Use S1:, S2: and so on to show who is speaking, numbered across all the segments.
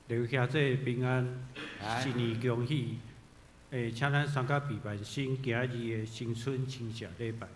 S1: 劉兄姊平安，新年恭喜！請咱三甲備辦生今日的新春親謝禮拜。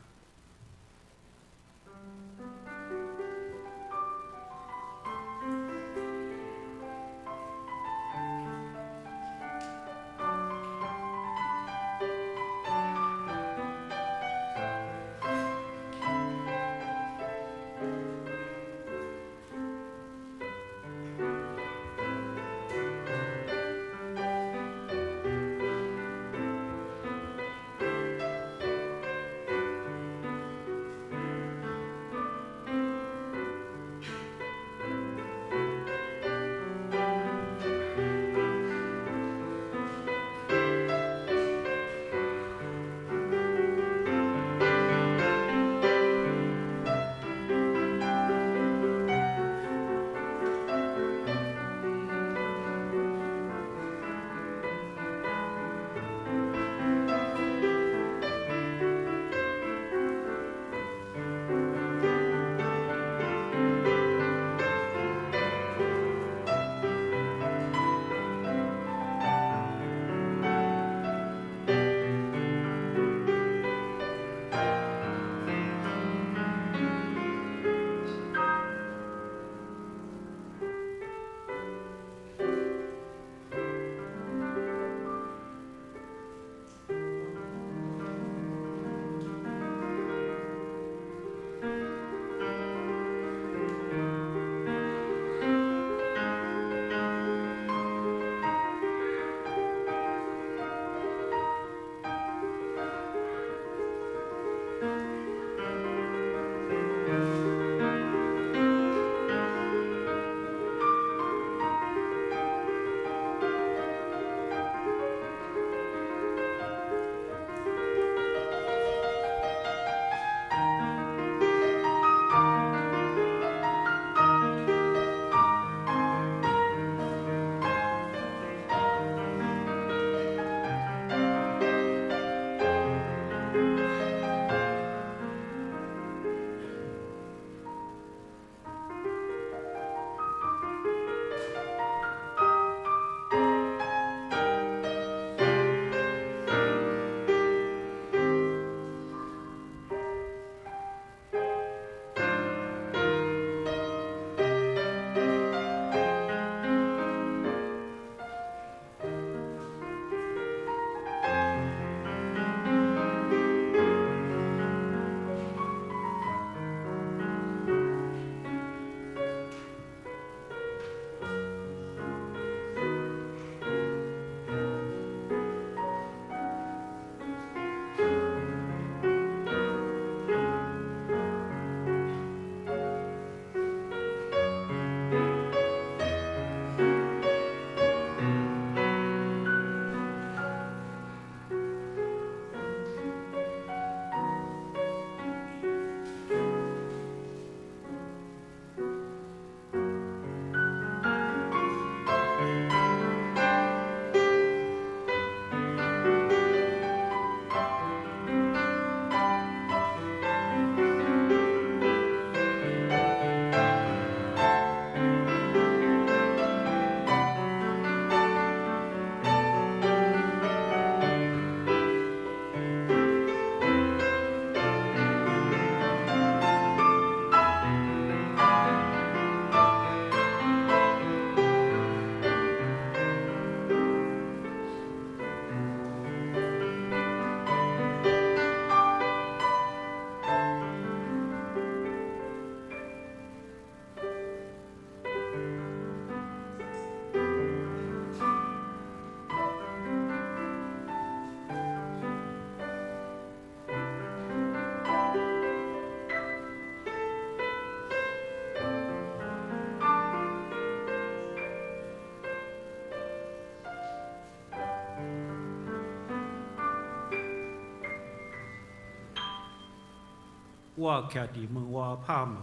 S1: 我徛佇門外拍門，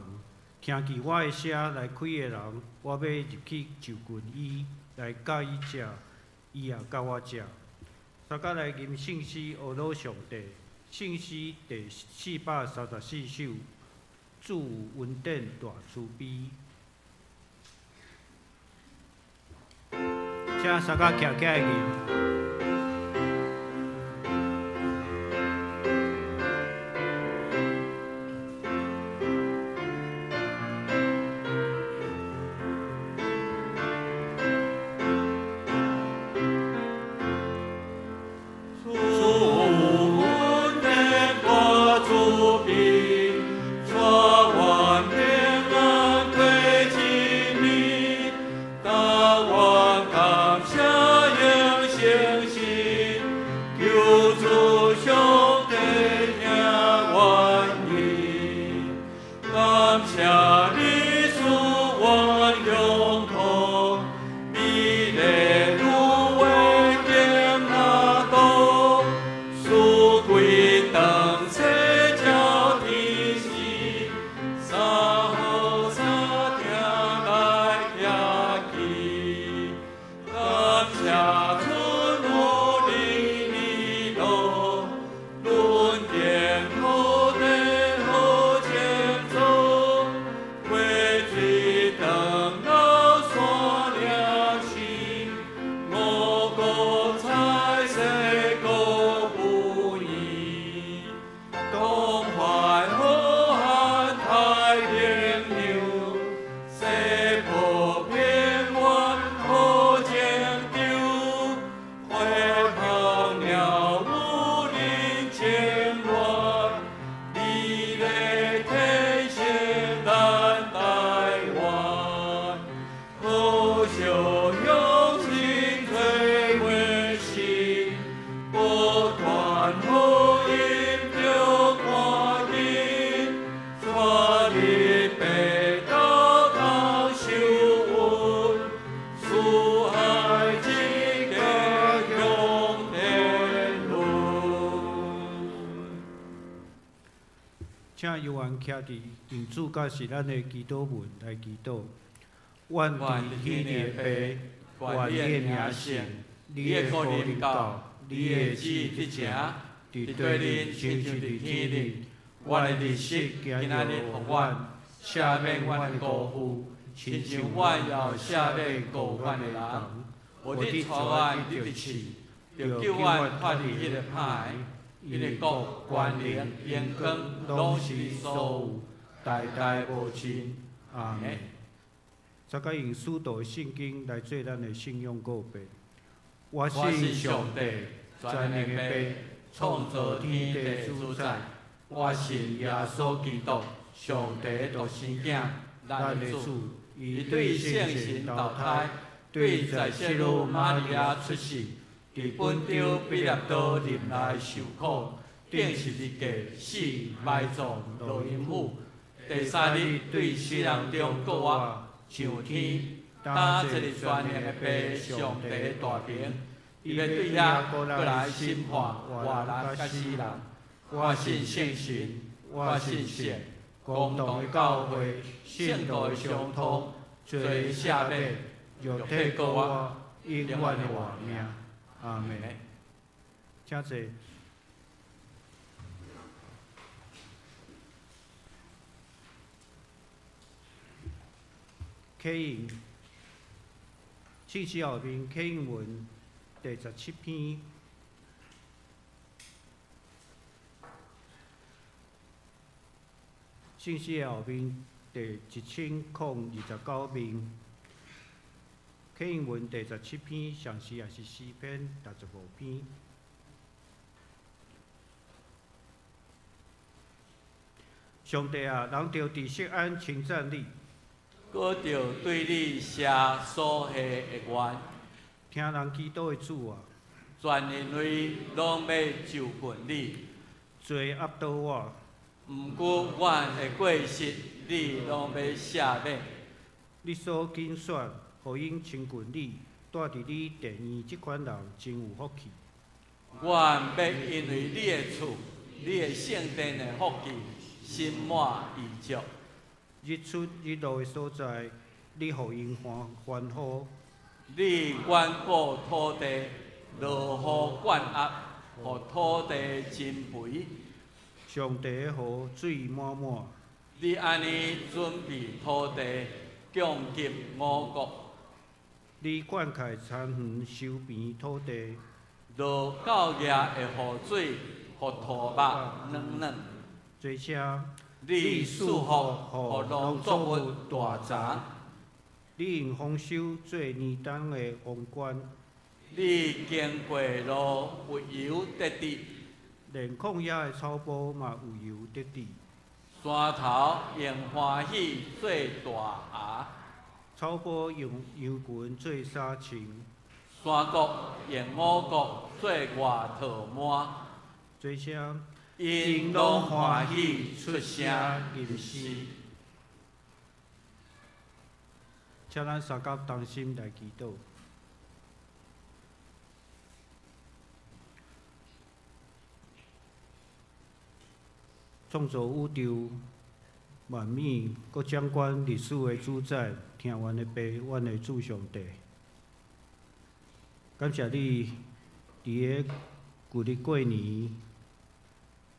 S1: 聽見我的聲來開的人，我欲入去就近伊，來佮伊食，伊也佮我食。三甲來吟聖詩，呵咾上帝。聖詩第434首，主有恩典大慈悲。請三甲徛起來吟。請約翰徛佇用主教是咱的祈禱文來祈禱。願佇天的父，願你的名聖，你的國臨到，你的旨意得成，佇地面親像佇天頂。
S2: 阮的日食今仔日予阮，赦免阮的辜負，親像阮也有赦免辜阮的人。無得帶阮入去試，著救阮脫離彼个歹的。因為國、權能、榮光，攏是你所有，代代無盡。
S1: 阿們。再閣用使徒的聖經來做咱的信仰告白。我信上帝，全能的父，
S2: 創造天地主宰。我信耶穌基督，上帝獨生囝，咱的主。伊對聖神投胎，對在聖女瑪利亞出世。佇本丟彼拉多入內受苦，釘十字架死埋葬落陰府。第三日對死人中復活，上天，擔坐佇全能的父上帝大權，伊欲對遐閣來審判活人佮死人。我信聖神，我信聖
S1: 公同的教會，聖徒的相通，罪赦免，肉體復活，永遠的活命。阿們。請坐。啟應，聖詩後面啟應文第17篇，聖詩後面第1029面，啟應文第十七篇，上時也是詩篇65篇。上帝啊，人著佇錫安稱讚你，
S2: 閣著對你寫所許的願。
S1: 聽人祈禱的主啊，
S2: 全人類攏欲就近你。
S1: 罪壓倒我，
S2: 毋過阮的過失，你攏欲赦免。
S1: 你所揀選，予𪜶親近你，住佇你殿院這款人真有福氣。
S2: 阮欲因為你的厝、你的聖殿的福氣，心滿意足。
S1: 日出日落的所在，你予𪜶歡歡呼。
S2: 你穩固土地，落雨灌壓，予土地真肥。
S1: 上帝的河水滿滿。
S2: 你按呢準備土地，供給五穀。
S1: 你灌溉田园收平土地，
S2: 落到夜的雨水，予土木软软。
S1: 做声，
S2: 你赐福，予农作物大长。
S1: 你用丰收做年冬的王冠。
S2: 你经过路有油得滴，
S1: 连旷野的草埔嘛有油得滴。
S2: 山头用欢喜做大餡，
S1: 草埔用羊群做衫穿。
S2: 山谷用五谷做外套满。
S1: 做声，𪜶
S2: 拢欢喜出声吟诗。
S1: 请咱三甲同心来祈祷。创造宇宙万物，阁掌管历史的主宰，听阮的爸，阮的主上帝。感谢你，伫个旧历过年、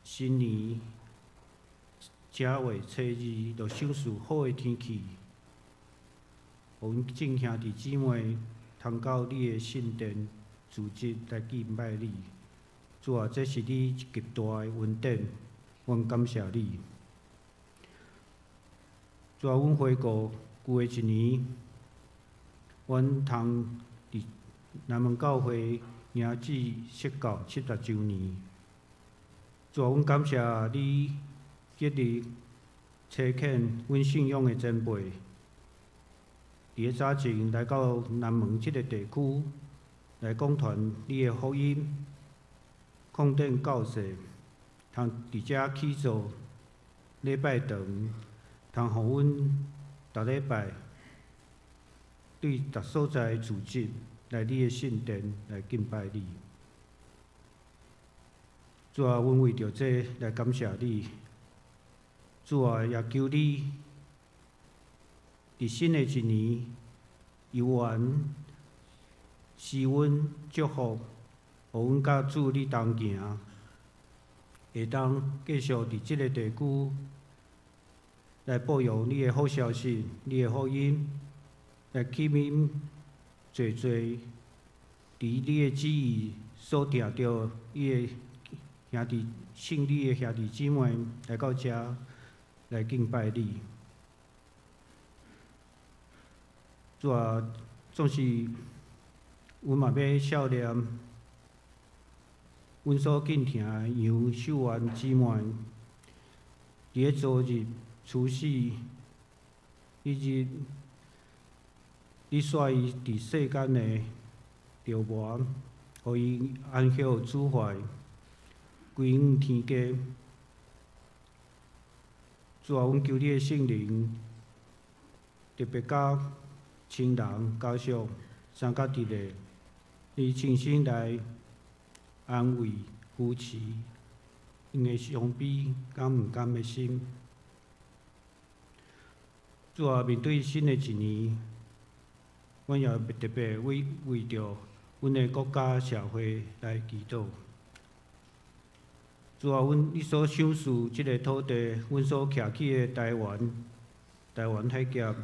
S1: 新年正月初二，就赏赐好的天气，予阮众兄弟姊妹通到你的圣殿组织来敬拜你。主啊，这是你极大的恩典，阮感谢你。主啊，阮回顾旧的一年，阮通伫南门教会营子释教70周年。主啊，阮感谢你极力差遣阮信仰的前辈，伫咧早前来到南门这个地区来讲传你的福音，扩展教世，通伫遮起造礼拜堂，通予阮逐礼拜对逐所在组织来你的圣殿来敬拜你。主啊，阮为著这来感谢你。主啊，也求你伫新的一年，犹原赐阮祝福，予阮佮主你同行，会当继续伫这个地区来报扬你的好消息、你的福音，来吸引济济伫你的旨意所定著你的兄弟、信你的兄弟姊妹来到遮来敬拜你。主啊，总是阮嘛欲孝念阮所敬听的杨秀媛姊妹，伫咧昨日除夕彼日，你煞伊伫世间的折磨，予伊安息主怀，归往天家。主啊，阮求你的圣灵，特别佮亲人家属相佮伫咧，你亲身来安慰、扶持𪜶的伤悲佮毋甘的心。主啊，面对新的一年，阮也特别为著阮的国家社会来祈祷。主啊，阮你所赏赐这个土地，阮所徛起的台湾，台湾海峡，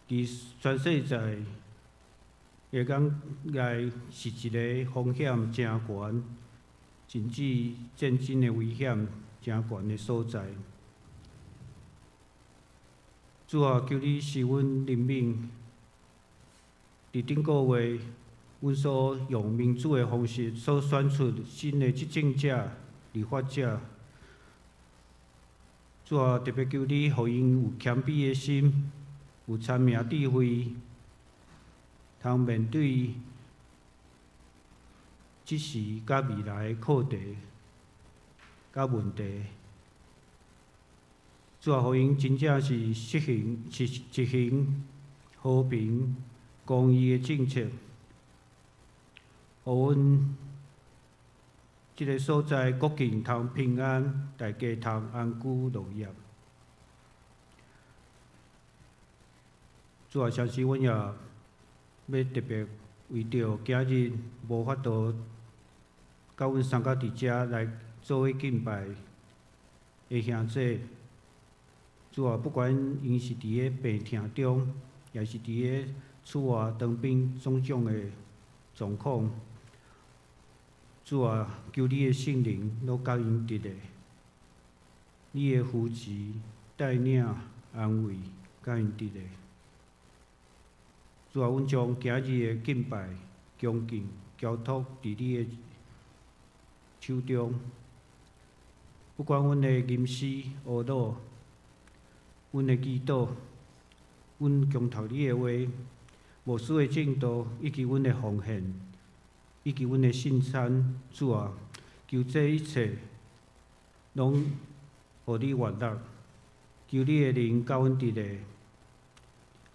S1: 伫全世界的眼内是一个风险诚悬，甚至战争的危险诚悬的所在。主啊，求你赐阮怜悯。伫顶个月，阮所用民主的方式所选出新的执政者、立法者。主啊，特别求你，予𪜶有谦卑的心，有聪明智慧，通面对这时佮未来的课题、佮问题。主啊，予𪜶真正是实行和平、公义的政策，予阮这个所在国境通平安，大家通安居乐业。主啊，相信阮也欲特别为著今日无法度佮阮相佮伫遮来做伙敬拜的兄弟，主啊，不管𪜶是伫咧病痛中，抑是伫咧主啊，當今種種的狀況，主啊，求你的聖靈攏佮𪜶佇咧，你的扶持、帶領、安慰，佮𪜶佇咧。主啊，阮將今日的敬拜、恭敬交託佇你的手中。不管阮的吟詩、呵咾，阮的祈禱，阮恭讀你的話，牧師的證道，以及阮的奉獻，以及阮的聖餐，主啊，求這一切攏予你悅納，求你的靈佮阮佇咧，予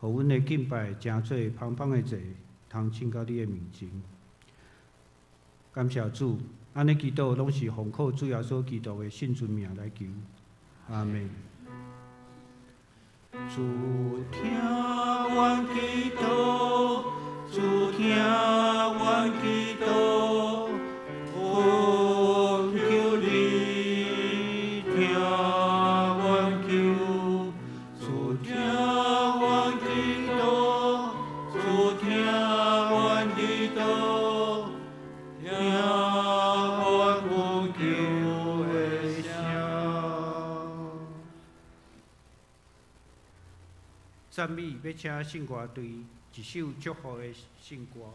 S1: 阮的敬拜成做芳芳的祭，通請到你的面前。感謝主，按呢祈禱攏是奉靠主耶穌基督的聖尊名來求，阿們。主聽阮祈禱，主聽阮祈禱，懇求你聽阮求。主聽阮祈禱，主聽阮祈禱，聽阮懇求的聲。讚美欲請聖歌隊一首祝福的聖歌。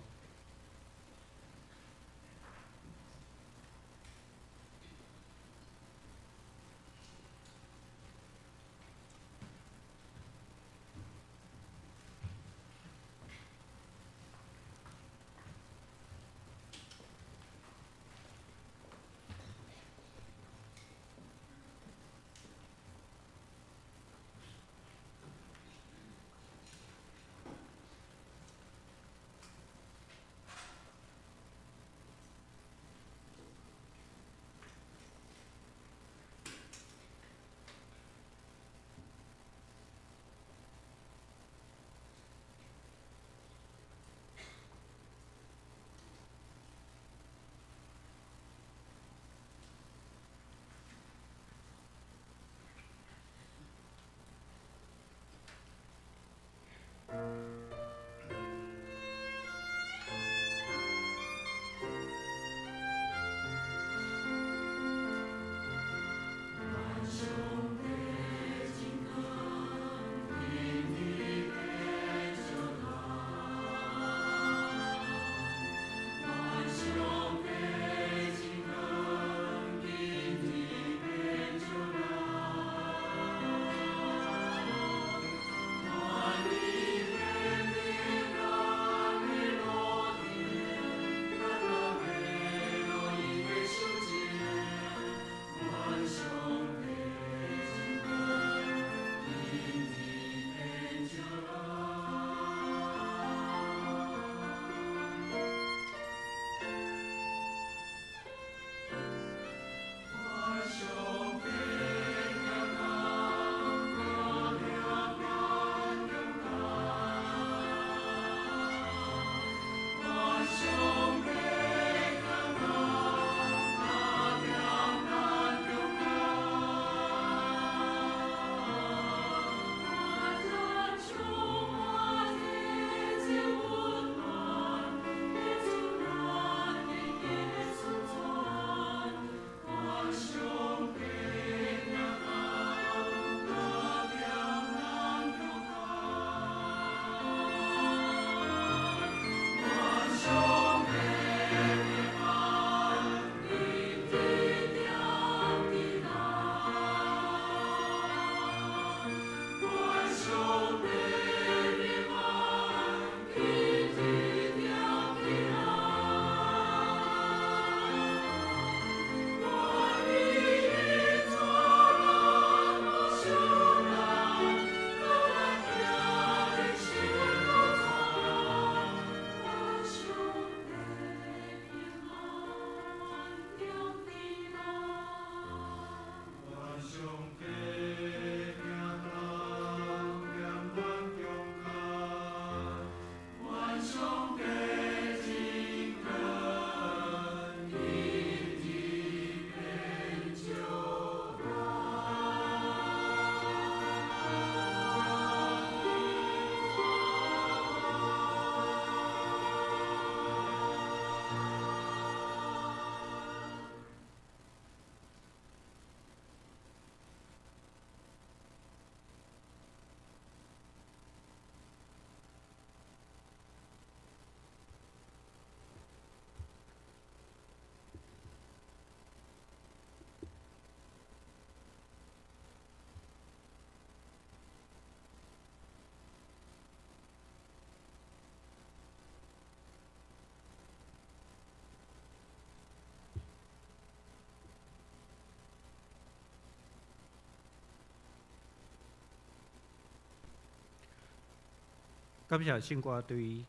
S1: 感謝聖歌隊，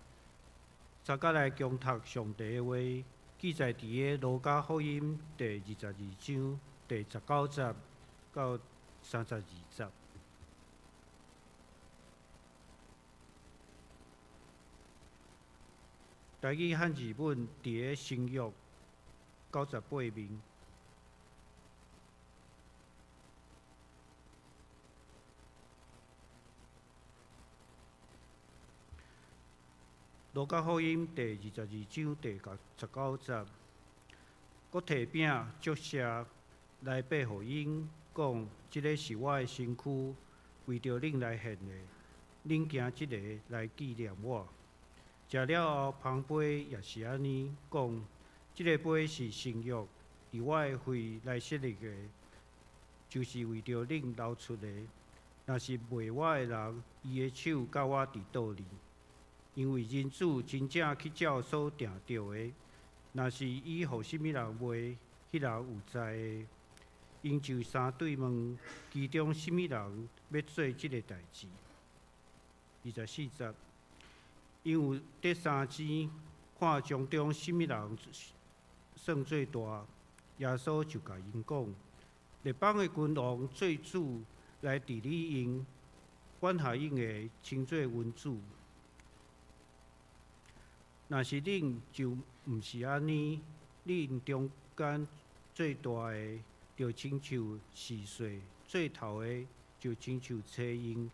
S1: 大家來共讀上帝的話，記載佇个路加福音第22章第19節到32節。台語漢字本佇个新約98面。路加福音第22章第19節，閣提餅祝謝來擘予𪜶，講：這个是我的身軀，為著恁來獻的，恁行這个來紀念我。食了後，捧杯也是按呢，講：這个杯是新約，佇我的血來設立的，就是為著恁流出的。若是賣我的人，伊的手佮我佇桌裡。因為人子真正去照所定著的，若是伊予啥物人賣，彼人有災的。𪜶就相對問，其中啥物人欲做這个代誌？24節，𪜶有咧相爭，看從中啥物人算最大。耶穌就共𪜶講：列邦的君王做主來治理𪜶，管轄𪜶的稱做恩主。若是恁就毋是按呢，恁中間最大的，就親像序細；最頭的，就親像差役。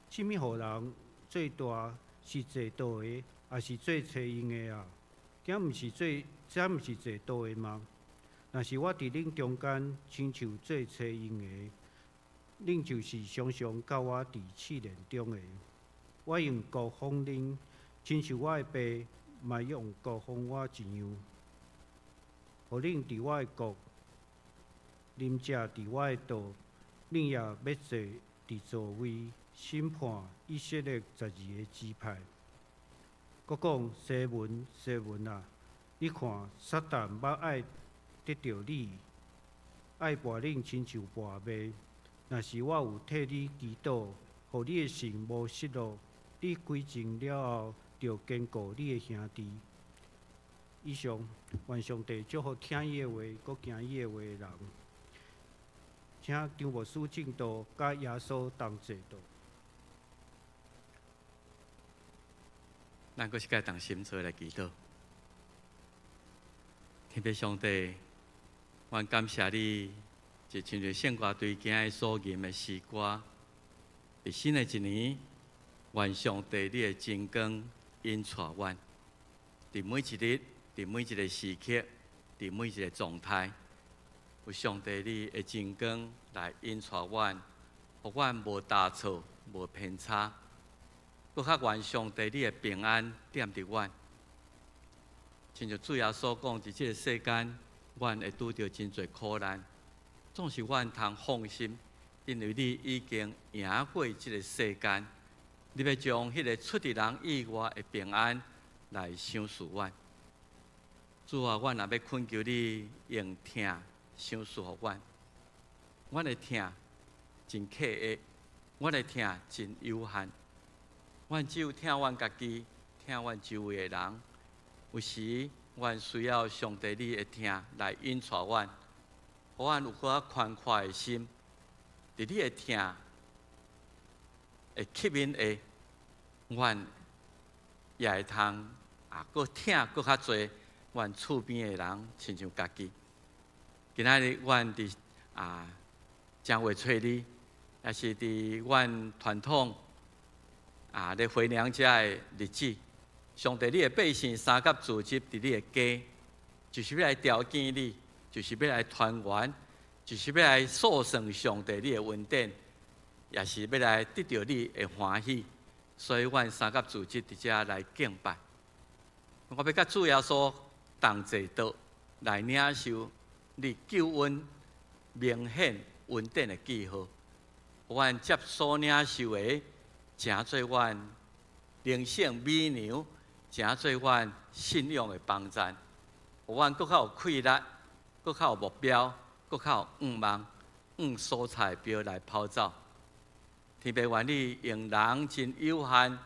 S1: 啥物予人做大，是坐桌的，抑是做差役的啊？這毋是坐桌的嗎？若是我佇恁中間親像做差役的，恁就是常常佮我佇試煉中的。我用角封恁，親像我的爸嘛用國封我一樣，予恁佇我的國，啉食佇我的桌，恁也欲坐佇座位審判以色列12个支派。閣講西門，西門啊，你看撒旦欲愛得著你，愛撥恁親像撥麥。若是我有替你祈禱，予你的信無失落，你歸正了後，著堅固你的兄弟。以上，願上帝祝福聽伊的話，閣行伊的話的人。請張牧師證道，佮耶穌同齊禱。
S2: 咱閣是該同心做來祈禱。天父上帝，阮感謝你，就親像聖歌隊今日所吟的詩歌，佇新的一年，願上帝你的真光引帶阮，佇每一日，佇每一个時刻，佇每一个狀態，有上帝你的真光來引帶阮，予阮無踏錯，無偏差，閣較願上帝你的平安踮佇阮。親像主耶穌講，佇這个世間，阮會拄著真濟苦難，總是阮通放心，因為你已經贏過這个世間。你欲將彼个出佇人以外的平安來賞賜阮。主啊，阮若欲懇求你用疼賞賜予阮。阮的疼真客氣，阮的疼真有限。阮只有疼阮家己，疼阮周圍的人。有時，阮需要上帝你的疼來引帶阮，予阮有較寬闊的心，佇你的疼會吸引下，阮也會通啊，閣疼閣較濟阮厝邊的人，親像家己。今仔日阮佇啊正月初二，也是佇阮傳統啊咧回娘家的日子，上帝你的百姓三甲聚集佇你的家，就是欲來朝見你，就是欲來團圓，就是欲來訴算上帝你的恩典。也是欲來得著你的歡喜，所以阮三甲組織佇遮來敬拜。我欲佮主耶穌同齊桌來領受你救恩明顯恩典的記號。阮接所領受的，成做阮靈性美糧，成做阮信仰的幫贊。予阮閣較有氣力，閣較有目標，閣較有願望，往所在標來跑走。天父願你用人真有限，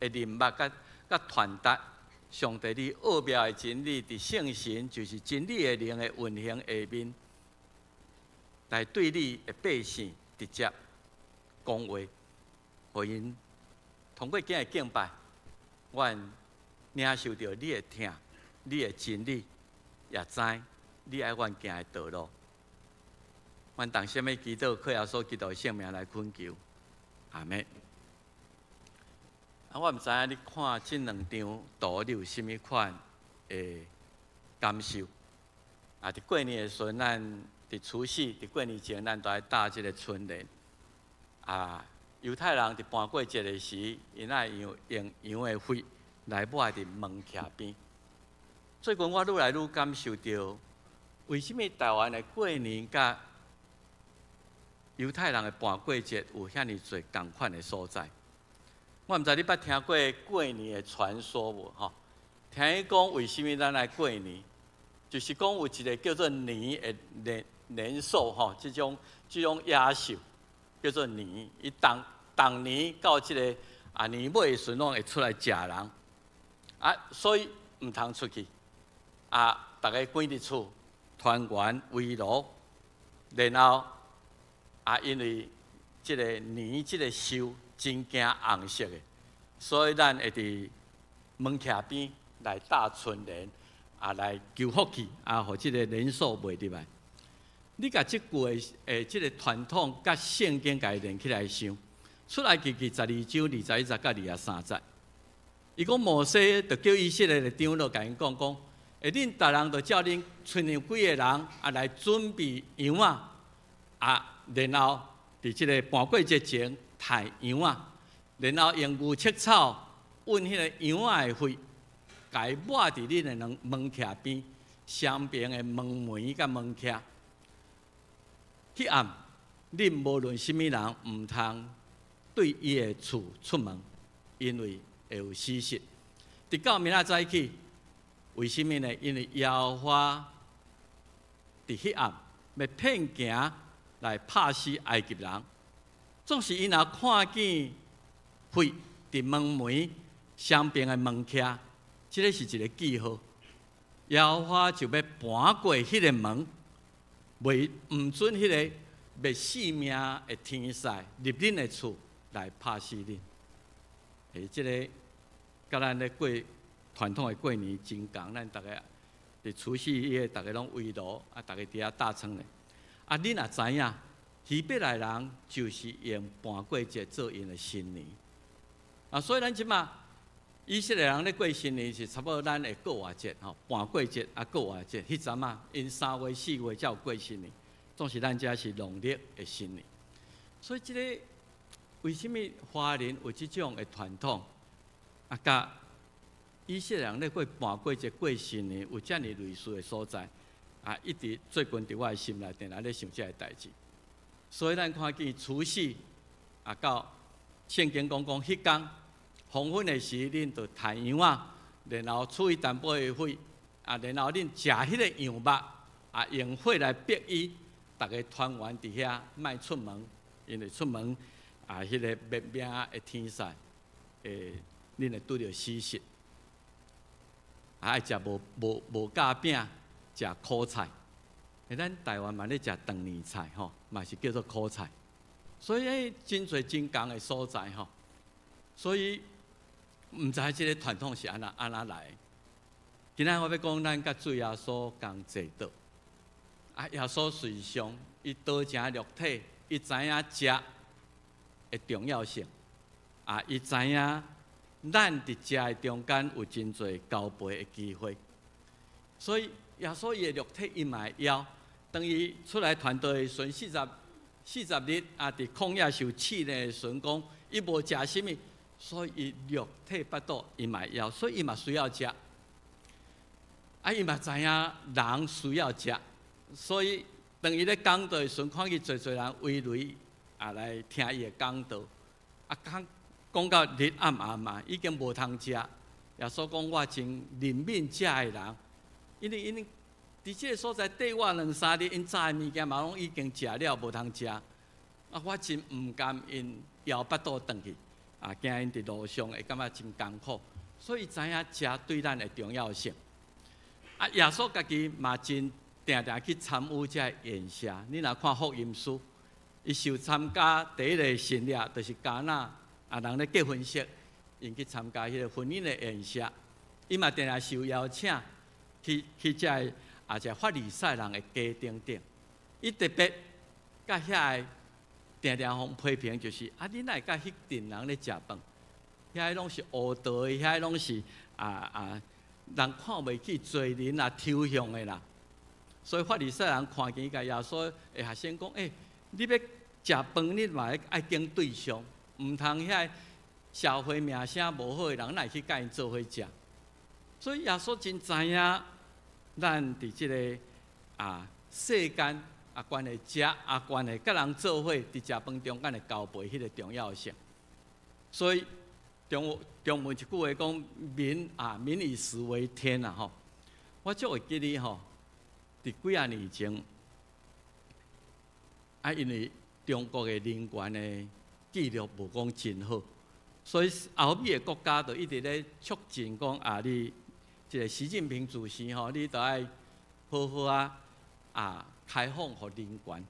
S2: 的人脈佮佮傳達上帝你奧妙的真理，佇聖神就是真理的靈的運行下面，來對你的百姓直接講話，予𪜶通過今日敬拜，阮領受著你的疼，你的真理，也知你愛阮行的道路。阮同心的祈禱，靠耶穌基督的聖名來懇求，阿們。啊，我毋知影你看這兩張圖，你有啥物款的感受？啊，佇過年的時陣，咱佇除夕，佇過年前，咱都愛貼這个春聯。啊，猶太人佇盤過節的時，𪜶愛用用羊的血來抹佇門徛邊。最近我愈來愈感受著，為啥物台灣的過年佮猶太人的盤過節有遐爾濟仝款的所在？我毋知你捌聽過過年的傳說無？吼，聽伊講為啥物咱愛過年？就是講有一个叫做年的年年獸吼，這種野獸叫做年，伊逐逐年到這个年尾的時陣，攏會出來食人，啊，所以毋通出去，啊，逐家關佇厝團圓圍爐，然後啊，因為這个年這个獸真驚紅色的，所以咱會佇門徛邊來貼春聯，啊，來求福氣，啊，予這个年獸袂入來。你共這句的這个傳統佮聖經共伊連起來想，出埃及記12章21節佮23節，伊講摩西就叫以色列的長老共𪜶講講，恁逐人就照恁親像幾个人啊來準備羊仔，啊，然後佇這个盤過節前刣羊仔，然後用牛捒草勻彼个羊仔的血，共伊抹佇恁的兩門徛邊，雙爿的門楣佮門徛。彼暗，恁無論啥物人，毋通對伊的厝出門，因為會有死屍。直到明仔早起，為啥物呢？因為耶和華佇彼暗欲遍行來拍死埃及人，總是𪜶若看見血佇門楣雙爿的門徛，這个是一个記號。耶和華就欲盤過彼个門，袂毋准彼个滅性命的天使入恁的厝來拍死恁。這个佮咱咧過傳統的過年真仝，咱逐家佇除夕夜，逐家攏圍爐，啊，逐家佇遐貼春聯。啊，恁若知影，希伯來人就是用盤過節做𪜶的新年。啊，所以咱這馬以色列人咧過新年是差不多咱的過活節吼，盤過節啊過活節，彼陣仔𪜶3月4月才有過新年，總是咱遮是農曆的新年。所以這个為啥物華人有這種的傳統？啊，佮以色列人咧過盤過節過新年有遮爾類似的所在，啊，一直最近佇我的心內定定咧想這个代誌。所以咱看見除夕啊，到聖經講講彼工黃昏的時，恁就刣羊仔，然後處以淡薄的血，啊，然後恁食彼个羊肉，啊，用火來逼伊，逐家團圓佇遐，莫出門，因為出門啊，彼个滅命的天使，恁會拄著死屍。啊，愛食無酵餅，食苦菜。咱台灣嘛咧食長年菜吼，嘛是叫做苦菜。所以真濟真仝的所在吼。所以毋知這个傳統是按怎按怎來的。今仔我欲講，咱佮主耶穌仝坐桌。啊，耶穌事實上，伊道成肉體，伊知影食的重要性。啊，伊知影咱佇食的中間有真濟交陪的機會。所以耶穌伊的肉體伊嘛會枵。當伊出來傳道的時陣，40日啊，佇曠野受試煉的時陣，講伊無食啥物，所以伊肉體腹肚伊嘛會枵，所以伊嘛需要食。啊，伊嘛知影人需要食，所以當伊咧講道的時陣，看見濟濟人圍圍啊來聽伊的講道，啊講講到日暗暗嘛，已經無通食。耶穌講我真憐憫遮的人，因為佇這个所在綴我兩三日，𪜶早的物件嘛攏已經食了，無通食。啊，我真毋甘𪜶枵腹肚轉去，啊，驚𪜶佇路上會感覺真艱苦，所以知影食對咱的重要性。啊，耶穌家己嘛真定定去參與這个宴席。你若看福音書，伊受參加第一个神跡，就是迦拿啊人咧結婚式，𪜶去參加彼个婚姻的宴席，伊嘛定定受邀請去這个啊，這法利賽人的家頂頂。伊特別佮遐个定定予批評，就是啊，你哪會佮彼陣人咧食飯？遐個攏是烏道的，遐個攏是人看袂起罪人啊、抽象的啦。所以法利賽人看見共耶穌的學生講：欸，你欲食飯，你嘛愛揀對象，毋通遐個社會名聲無好的人，哪會去佮𪜶做伙食？所以耶穌真知影，咱佇這个世間啊，關係食啊，關係佮人做伙佇食飯中間的交陪彼個重要性。所以中文一句話講：民以食為天啊！吼，我足會記得吼，佇幾仔年前，啊，因為中國的人權的記錄無講真好，所以歐美的國家就一直咧促進講啊，你這个習近平主席吼，你著愛好好啊開放予人權。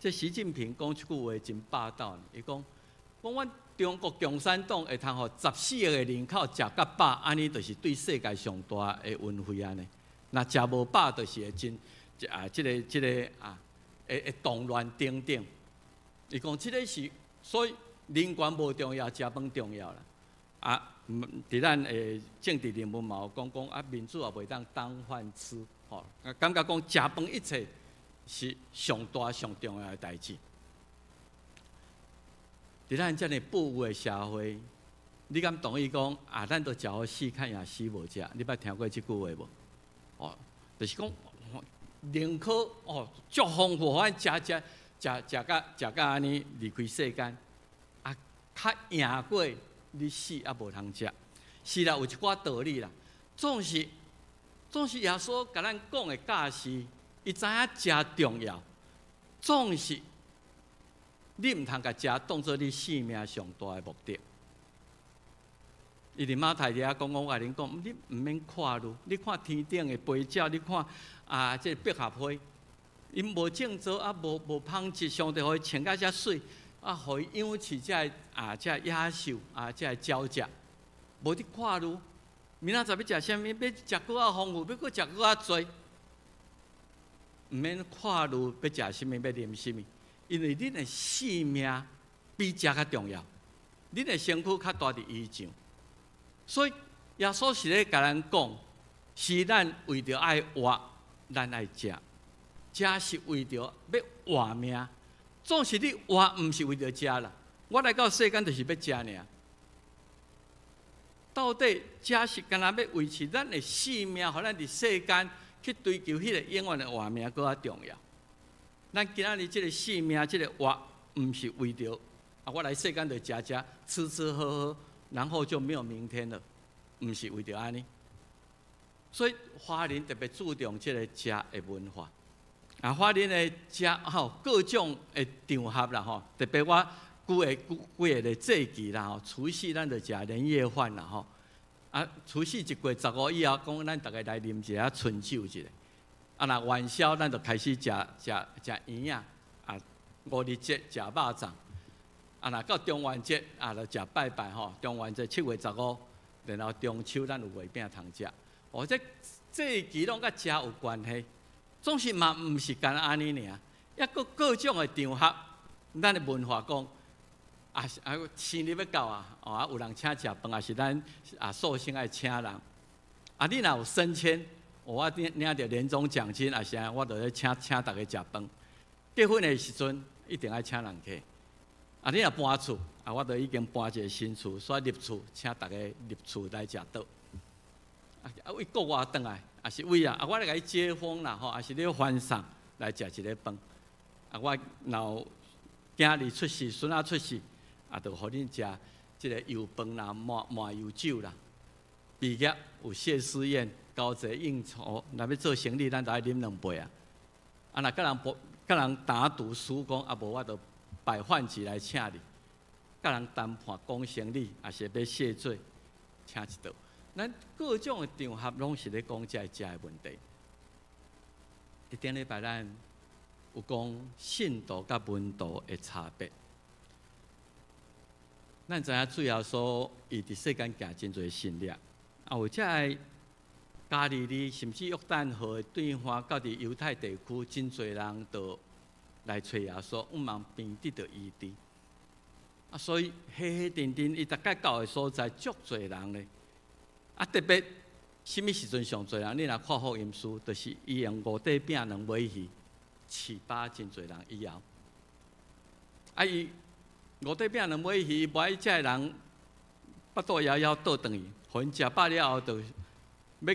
S2: 這習近平講這句話真霸道，伊講講阮中國共產黨會通予14億个人口食甲飽，按呢就是對世界上大的恩惠按呢。若食無飽，就是會真啊，這個啊，會動亂等等。伊講這个是所以人權無重要，食飯重要啦。啊，佇咱的政治人物嘛有講講啊，民主也袂當當飯吃，吼，感覺講食飯一切是上大上重要的代誌。佇咱遮爾富裕的社會，你敢同意講啊？咱都食予死，較贏死無食？你捌聽過這句話無？哦，就是講寧可哦，足豐富，予咱食食食食甲食甲按呢離開世間，啊，較贏過你死也無通食。是啦，有一寡道理啦。總是耶穌共咱講的教示，伊知影食重要，總是你毋通共食當做你性命上大的目的。伊佇馬太遐講講，我共恁講，你毋免看慮，你看天頂的飛鳥，你看啊，這個百合花，𪜶無種作啊，無紡織，上帝予伊穿甲遮媠，啊，予伊養飼這个啊，這個野獸啊，這个鳥隻，無佇看慮，明仔載欲食啥物，欲食閣較豐富，欲閣食閣較濟，毋免看慮欲食啥物，欲啉啥物，因為恁的性命比食較重要，恁的身軀較大佇衣裳。所以耶穌是咧共咱講，是咱為著愛活，咱愛食，食是為著欲活命。總是你活，毋是為著食啦。我來到世間就是欲食爾。到底食是干焦欲維持咱的性命，予咱佇世間去追求彼個永遠的活命，閣較重要。咱今仔日這个性命，這个活，毋是為著啊，我來世間就食食，吃吃喝喝，然後就沒有明天了，毋是為著按呢。所以華人特別注重這个食的文化。啊，華人的食吼，各種的場合啦吼，特別我舉個幾幾个節期啦吼，除夕咱就食年夜飯啦吼。啊，除夕一過15以後，講咱逐个來啉一下春酒一下。啊，若元宵咱就開始食食食圓仔，啊，五日節食肉粽。啊，若到中元節啊，就食拜拜吼。中元節7月15，然後中秋咱有月餅通食。哦，這節期攏佮食有關係，總是嘛毋是干焦按呢爾，抑閣各種的場合，咱的文化講，啊是啊，生日欲到啊，哦啊，有人請食飯，抑是咱啊壽星愛請人。啊，你若有升遷，我領領著年終獎金，抑是按呢，我就咧請請逐家食飯。結婚的時陣一定愛請人客。啊，你若搬厝，啊，我就已經搬一个新厝，煞入厝，請逐家入厝來食桌。啊，為國外轉來，抑是為啊，啊，我來共你接風啦吼，抑是咧歡送來食一个飯。啊，我若有囝兒出世、孫仔出世，啊，就予恁食這个油飯啦、麻麻油酒啦。畢業有謝師宴、交際應酬，若欲做生意，咱就愛啉兩杯啊。啊，若佮人搏、佮人打賭輸講，啊無我就擺飯席來請你。佮人談判講生理，抑是欲謝罪，請一道。咱各種的場合攏是咧講這個食的問題。佇頂禮拜咱有講信徒佮門徒的差別。咱知影主耶穌伊佇世間行真濟神蹟，啊有遮个加利利甚至約旦河的對岸，到佇猶太地區，真濟人都來揣耶穌，向望病得著醫治。啊，所以彼彼陣陣，伊逐擺到的所在，足濟人咧。啊，特別啥物時陣上濟人？你若看福音書，就是伊用五塊餅兩尾魚，飼飽真濟人以後。啊，伊五塊餅兩尾魚，無愛遮个人腹肚枵枵倒轉去，予𪜶食飽了後，就欲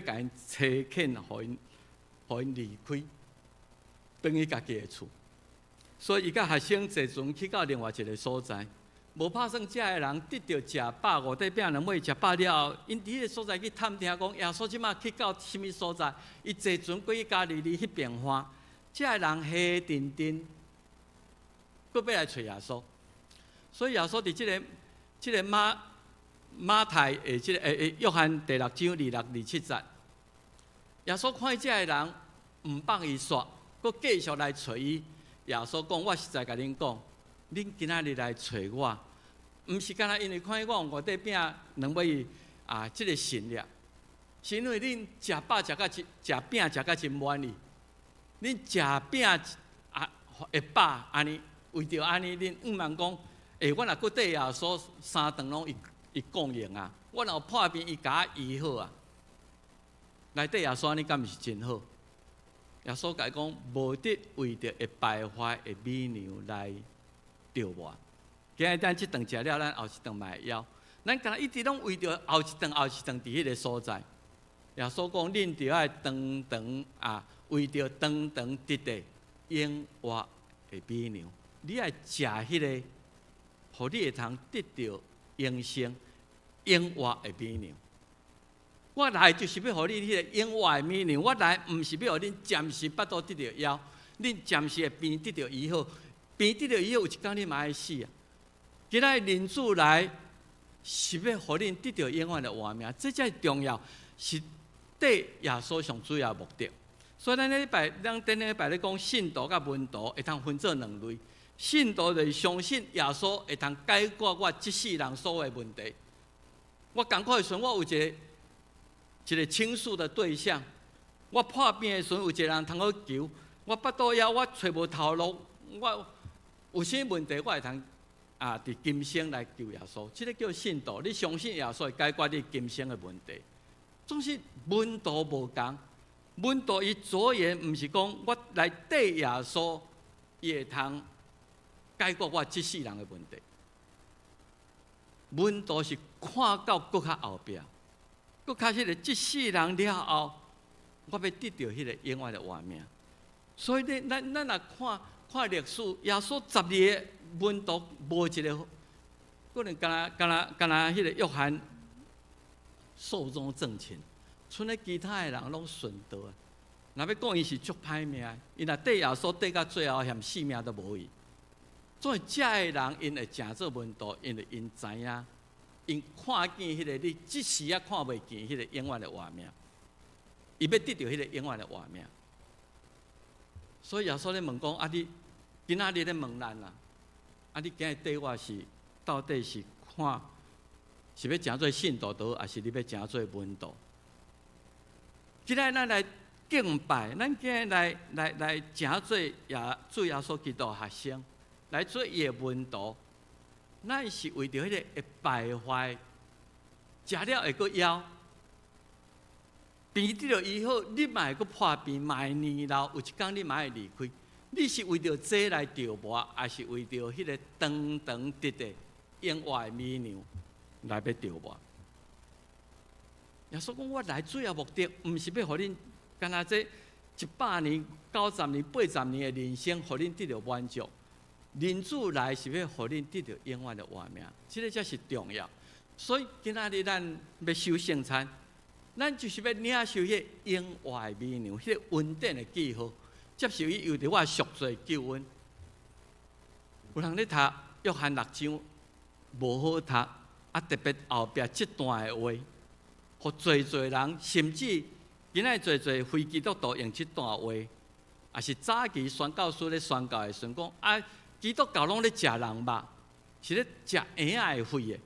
S2: 共𪜶差遣，予𪜶離開，轉去家己的厝。所以伊佮學生坐船去到另外一个所在，無拍算遮个人得著食飽五塊餅兩尾食飽了後，𪜶佇彼个所在去探聽講耶穌這馬去到啥物所在？伊坐船過去加利利彼邊岸，遮个人彼陣陣，閣欲來揣耶穌。所以耶穌佇這個馬太的這個約翰第六章二六二七節，耶穌看見這個人毋放伊煞，閣繼續來揣伊。耶穌講：我實在共恁講，恁今仔日來揣我，毋是干焦因為看見我用五塊餅兩尾魚啊，這個神蹟，是因為恁食飽食甲真，食餅食甲真滿意，恁食餅啊會飽按呢，為著按呢，恁向望講，欸，我若閣綴耶穌三頓攏伊供應啊，我若有破病，伊共我醫好啊。來綴耶穌按呢，敢毋是真好？耶穌共伊講，無得為著會敗壞的米糧來著我。今日咱這頓食了，咱後一頓嘛會枵。咱敢若一直攏為著後一頓、後一頓佇彼个所在。耶穌講，恁著愛長長啊，為著長長得的永活的米糧，你愛食彼个，予你會通得著永生、永活的米糧。我來就是欲予你彼个永活的米糧，我來毋是欲予恁暫時腹肚得著枵，恁暫時的病得著醫好，病得著醫好，有一工你嘛愛死啊！今仔日人子來是欲予恁得著永遠的活命，這才是重要，是綴耶穌上主要目的。所以咱禮拜，咱頂禮拜咧講信徒佮門徒會通分做兩類。信徒就是相信耶穌會通解決我這世人所有的問題。我艱苦的時陣，我有一個傾訴的對象；我破病的時陣，有一個人通好求；我腹肚枵，我揣無頭路，我有啥問題，我會通啊，佇今生來求耶穌。這個叫信徒，你相信耶穌會解決你今生的問題。總是門徒無仝，門徒伊着眼毋是講我來綴耶穌，伊會通解決我這世人的問題。門徒是看到閣較後壁，閣較彼个這世人了後，我欲得著彼個永遠的活命。所以咧，咱若看看歷史，耶穌十二个門徒無一个可能敢若彼個約翰壽終正寢，賰咧其他的人攏順道啊。若欲講伊是足歹命，伊若綴耶穌綴到最後，嫌性命都無去。所以遮个人，𪜶會成做門徒，因為𪜶知影，𪜶看見彼个你這時猶看袂見彼個永遠的活命，伊欲得著彼个永遠的活命。所以耶穌咧問講：啊，你今仔日咧問咱啊，啊，你今日綴我是到底是看是欲成做信徒倒，抑是你欲成做門徒？今仔日咱來敬拜，咱今日來成做主耶穌基督學生，來做伊的門徒，咱是為著彼个會敗壞，食了會閣枵，病得著醫好，你嘛會閣破病，嘛會年老，有一工你嘛會離開。你是為著這來著魔，抑是為著彼个長長得的永活的米糧來欲著魔？耶穌講：我來主要目的，毋是欲予恁敢若這100年、90年、80年的人生，予恁得著滿足。人子來是欲予恁得著永遠的活命，這个才是重要。所以今仔日咱欲守聖餐，咱就是欲領受彼個永活的米糧，彼个恩典的記號，接受伊為著我贖罪救恩。有人咧讀約翰六章，無好讀，啊，特別後壁這段的話，予濟濟人，甚至今仔濟濟非基督徒用這段話，也是早期宣教師咧宣教的時陣講啊，基督教攏咧食人肉，是咧食嬰仔的血的。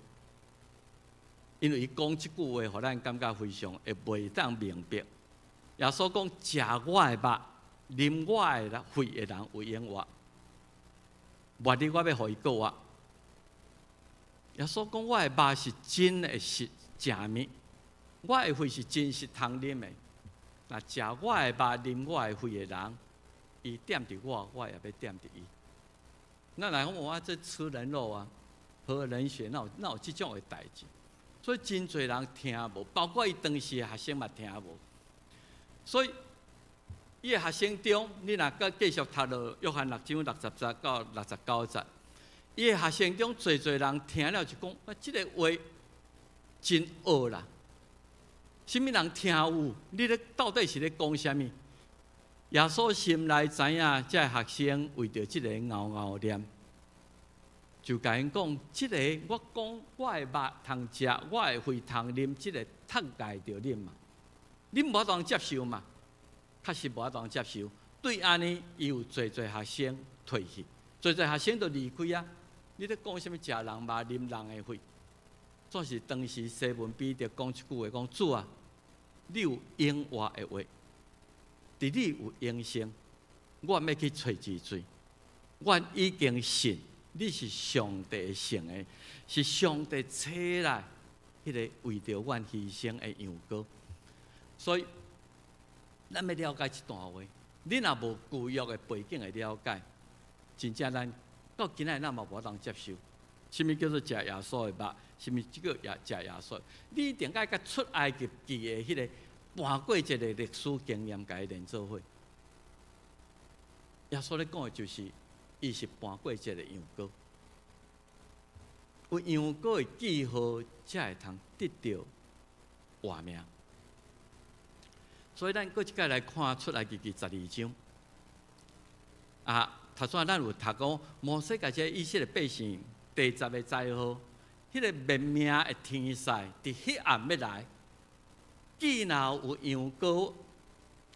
S2: 因為伊講這句話，予咱感覺非常會袂當明白。耶穌講：食我的肉，啉我的血的人有永活。末日我欲予伊復活。耶穌講：我的肉是真的是食物，我的血是真實通啉的。若食我的肉、啉我的血的人，伊踮佇我，我也欲踮佇伊。那來講，我這吃人肉啊，喝人血，哪有這種的代誌？所以真濟人聽無，包括伊當時的學生嘛聽無。所以伊的學生中，你若閣繼續讀落約翰六章六十節到六十九節，伊的學生中濟濟人聽了就講：啊，這个話真惡啦！啥物人聽有？你咧到底是咧講啥物？耶穌心內知影，這个學生為著這个拗拗念，就共𪜶講：這个我講我的肉通食，我的血通啉，這个窒礙著恁嘛？恁無法度接受嘛？確實無法度接受。對按呢，伊有濟濟學生退去，濟濟學生就離開啊！你咧講啥物食人肉、啉人的血？總是當時西門彼得講一句話，講主啊，你有永活的話，佇你有永生，我欲去揣之水。我已經信你是上帝聖的，是上帝差來彼个為著阮犧牲的羊羔。所以，咱欲了解這段話，你若無舊約的背景的了解，真正咱到今仔日咱嘛無通接受。啥物叫做食耶穌的肉？啥物叫做食耶穌？你一定愛佮出埃及記的彼个盤過節的歷史經驗共伊連做伙。耶穌咧講的就是，伊是盤過節的羊羔，有羊羔的記號，才會通得著活命。所以咱閣一擺來看出埃及記十二章。啊，頭先咱有讀講，摩西共這以色列百姓第十个災禍，彼个滅命的天使佇彼暗欲來，見若有羊羔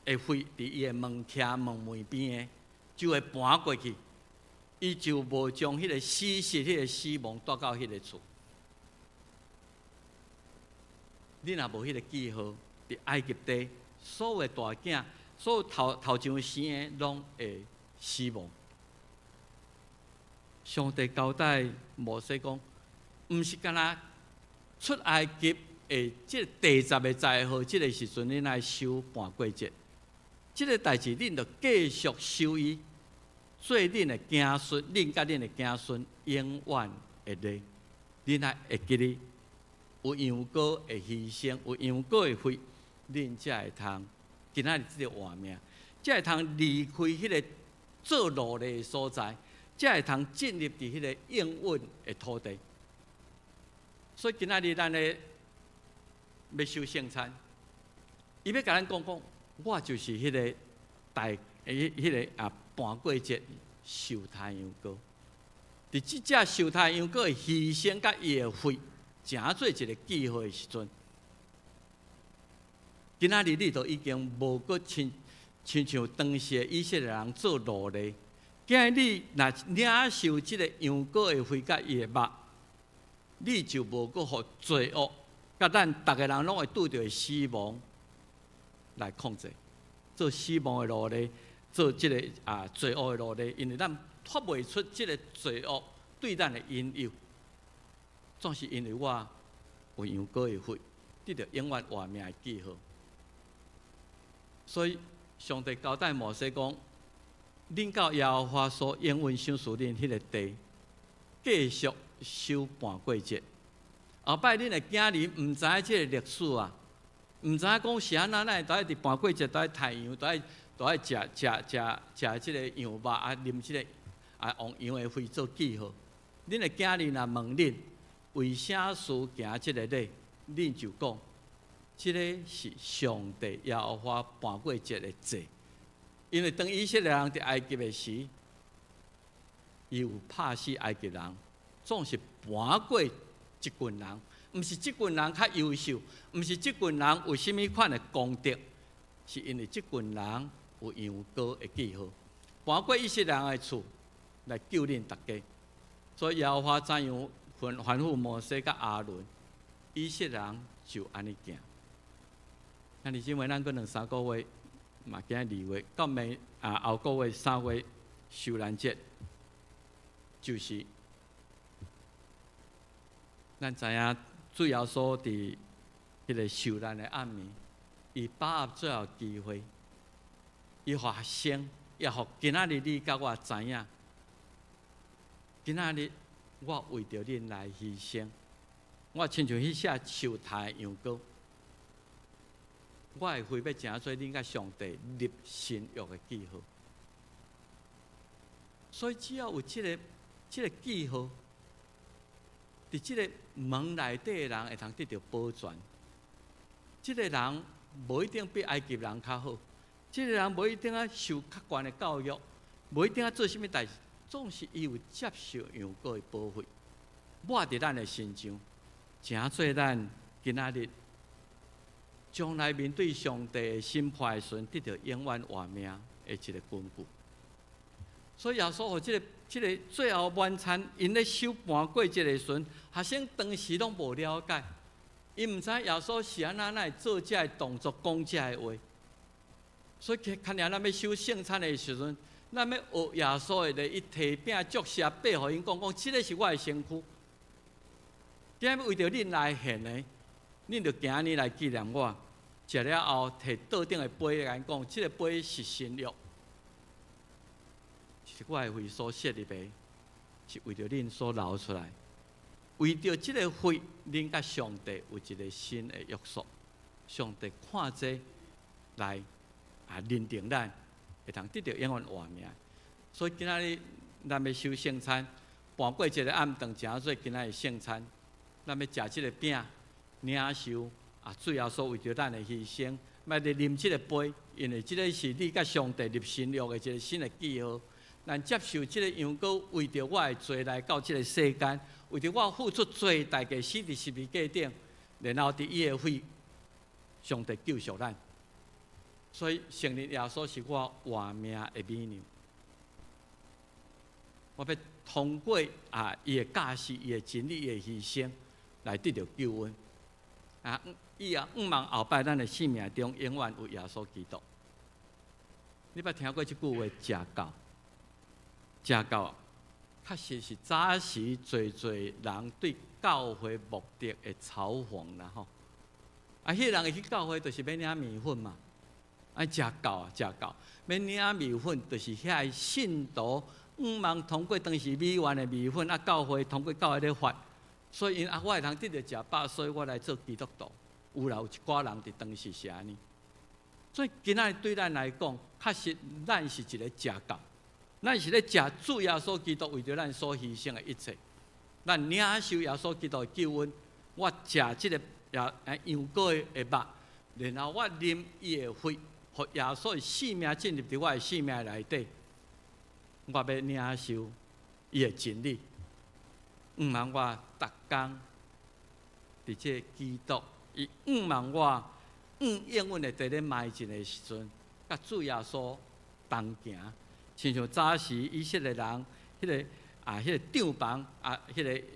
S2: 的血佇伊的門徛門楣邊的，就會盤過去，伊就無將彼个死屍、彼个死亡帶到彼个厝。你若無彼个記號，佇埃及地，所有大囝，所有頭頭上生的，攏會死亡。上帝交代摩西講，毋是干焦出埃及的這個第十个災禍，這个時陣恁愛守盤過節，這个代誌恁著繼續守伊，做恁的子孫，恁佮恁的子孫永遠的例。恁愛會記得有羊羔的犧牲，有羊羔的血，恁才會通今仔日這个活命，才會通離開彼个做奴隸的所在，才會通進入佇彼个應允的土地。所以今仔日咱咧欲守聖餐，伊欲共咱講講，我就是彼个大彼彼个啊盤過節受殺羊羔。佇這隻受殺羊羔的犧牲佮伊的血，成做一个記號的時陣，今仔日你都已經無閣親親像當時的以色列人做奴隸。今日你若領受這个羊羔的血佮伊的肉，你就無閣予罪惡，佮咱逐个人攏會拄著死亡來控制，做死亡的奴隸，做這个啊罪惡的奴隸，因為咱脫袂出這个罪惡對咱的引誘，總是因為我有羊羔的血，得著永遠活命的記號。所以上帝交代摩西講：恁到耶和華所應允賞賜恁彼个地，繼續守盤過節。後擺恁的囝兒毋知影這个歷史啊，毋知影講是按怎，咱會都愛佇盤過節，都愛刣羊，都愛食食食食這个羊肉啊，啉這个啊，用羊的血做記號。恁的囝兒若問恁為啥事行這个禮，恁就講，這个是上帝耶和華盤過節的祭。因為當以色列人佇埃及的時，伊有拍死埃及人，總是瞞過一群人，毋是這群人較優秀，毋是這群人有啥物款的功德，是因為這群人有羊羔的記號，瞞過以色列人的厝來救恁逐家。所以耶和華怎樣吩咐摩西佮亞倫，以色列人就按呢行。兄弟姊妹，咱閣兩三個月嘛，今仔2月到明啊後個月3月受難節，就是咱知影主耶穌佇彼個受難的暗暝，伊把握最後機會，伊予學生，也予今仔日你佮我知影，今仔日我為著恁來犧牲，我親像彼隻受殺的羊羔，我的血欲成做恁佮上帝立新約的記號。所以只要有這個記號，佇這個門內底的人會通得著保全。這個人無一定比埃及人較好，這個人無一定愛受較懸的教育，無一定愛做啥物代誌，總是伊有接受羊羔的寶血，抹佇咱的身上，成做咱今仔日將來面對上帝的審判的時陣，得著永遠活命的一個根據。所以耶穌予這個最後晚餐，𪜶咧守盤過節的時陣，學生當時攏無了解，𪜶毋知耶穌是按怎來做這个動作、講這个話。所以，看爾咱欲守聖餐的時陣，咱欲學耶穌的咧，伊提餅、祝謝、擘予𪜶講講，這个是我的身軀。今仔為著恁來獻的，恁著行按呢來紀念我。食了後，提桌頂的杯來講，這个杯是新約，是我的血所設立的，是為著恁所流出來。為著這个血，恁佮上帝有一個新的約束。上帝看這來啊認定咱，會通得著永遠活命。所以今仔日咱欲守聖餐，盤過節的暗頓，成做今仔日聖餐。咱欲食這个餅，領受啊，主耶穌為著咱的犧牲，欲來啉這个杯，因為這个是你佮上帝立新約的一個新的記號。咱接受這个羊羔為著我的罪來到這个世間，為著我付出罪代價，死佇十字架頂，然後佇伊的血，上帝救贖咱。所以承認耶穌是我活命的美娘。我欲通過啊，伊的教示、伊的真理、伊的犧牲，來得著救恩。啊，伊也向望後擺咱的生命中永遠有耶穌基督。你捌聽過這句話？食教，食教，確實是早時濟濟人對教會目的的嘲諷啦吼。啊，彼個人會去教會，就是欲領麵粉嘛。愛食教啊，食教，欲領麵粉，就是遐个信徒向望通過當時美元的麵粉，啊，教會通過教會咧發，所以𪜶啊，我會通得著食飽，所以我來做基督徒。有啦，有一寡人佇當時是按呢。所以今仔日對咱來講，確實咱是一個食教，咱是咧食主耶穌基督為著咱所犧牲的一切。咱領受耶穌基督的救恩，我食這個羊羔的肉，然後我啉伊的血，予耶穌的性命進入佇我的性命內底。我欲領受伊的真理，向望我逐工佇這個基督，伊向望我，永遠會佇咧邁進的時陣，佮主耶穌同行，親像早時以色列人，彼個帳棚啊，彼個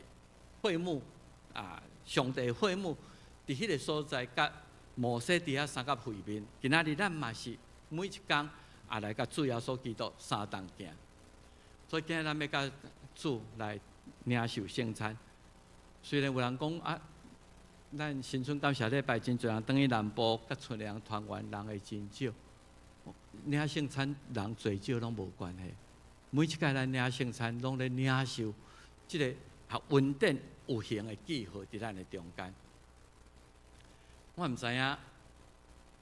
S2: 會幕啊，上帝會幕，佇彼個所在，佮摩西佇遐相佮會面。今仔日咱嘛是每一工也來佮主耶穌基督相同行。所以今仔咱欲佮主來領受聖餐。雖然有人講啊，咱新春感謝禮拜真濟人轉去南部，佮村里人團圓，人會真少。領聖餐人濟少攏無關係。每一擺咱領聖餐，攏咧領受這个恩典有形的記號佇咱的中間。我毋知影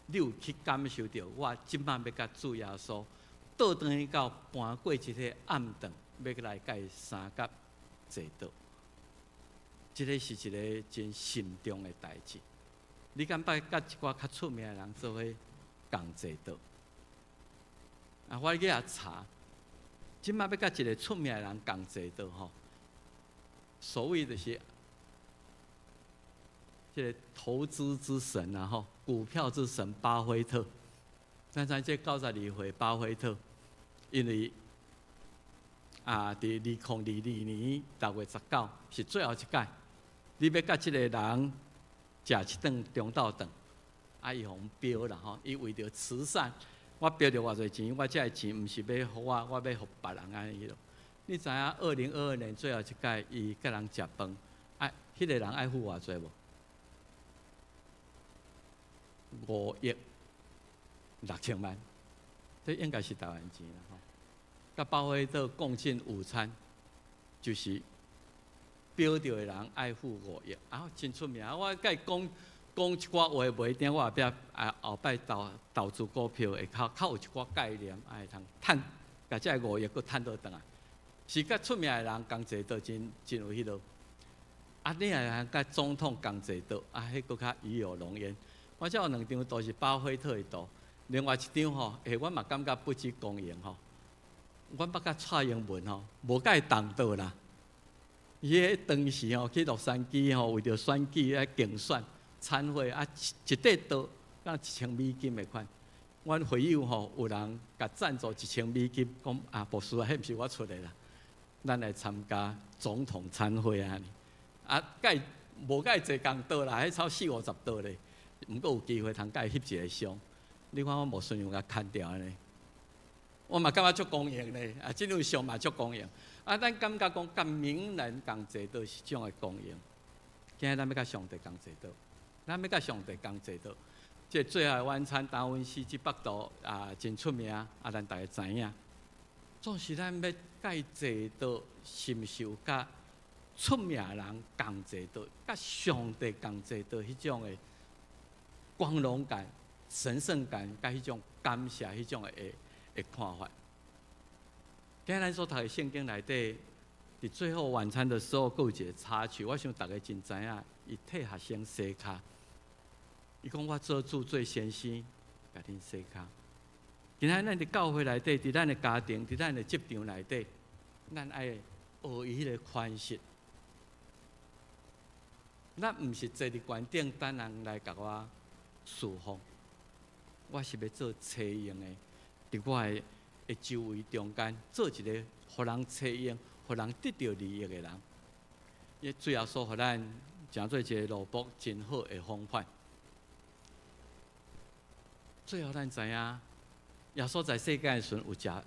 S2: 你有去感受著，我這擺欲佮主耶穌倒轉去到盤過節的暗頓，欲來佮伊相佮坐桌。這个是一个真慎重的代誌。你敢捌佮一寡較出名的人做伙仝坐桌？啊，我去遐查，這擺欲佮一个出名的人仝坐桌吼，所謂就是這个投資之神啊，吼，股票之神巴菲特。咱知這92歲巴菲特，因為啊，佇2022年6月19是最後一擺，你欲佮這个人食一頓中晝頓，啊，伊予標啦吼，伊為著慈善，我標著偌濟錢，我這个錢毋是欲予我，我欲予別人按呢彼落。你知影2022年最後一擺，伊佮人食飯，啊，彼个人愛付偌濟無？5億6千萬，這應該是台灣錢啦吼。佮巴菲特共進午餐，就是標著的人愛付五億，啊，真出名。我共伊講講一寡話，袂一定我後壁啊後擺投投資股票會較較有一寡概念，會通趁，共這五億閣趁倒轉來。是佮出名的人共坐桌真真有彼落。啊，你若共總統共坐桌，啊，彼閣較與有榮焉。我這有兩張圖是巴菲特的圖，另外一張吼，欸，我嘛感覺不止光榮吼。阮捌佮蔡英文吼，無共伊同桌啦。伊彼當時吼去洛杉磯吼，為著選舉愛競選參會啊，一塊桌敢一千美金的款。阮會友吼有人共贊助一千美金，講啊，牧師啊，彼毋是我出的啦，咱來參加總統餐會啊，啊，共伊無共伊坐仝桌啦，彼超四五十桌咧。毋過有機會通共伊翕一个相，你看我無順用共砍掉按呢，我嘛感覺足光榮咧，啊，這張相嘛足光榮。啊，咱感覺講佮名人仝坐桌是這種的光榮。今日咱欲佮上帝仝坐桌，咱欲佮上帝仝坐桌。這最後的晚餐，達文西這幅圖啊，真出名，啊，咱大家知影。總是咱欲共伊坐桌，是毋是有佮出名人仝坐桌，佮上帝仝坐桌彼種的光榮感、神聖感，佮彼種感謝彼種的看法。今日咱所讀的聖經內底，佇最後晚餐的時候，閣有一个插曲，我想大家真知影，伊替學生洗跤。伊講我做主做先生，共恁洗跤。今仔咱佇教會內底，佇咱的家庭，佇咱的職場內底，咱愛學伊彼个款式。咱毋是坐佇懸頂等人來共我侍奉，我是欲做齊用的，佇我的周圍中間做一个予人齊用、予人得著利益的人。伊主耶穌予咱成做一个奴僕真好的風範。最後咱知影，耶穌在世間的時陣有食，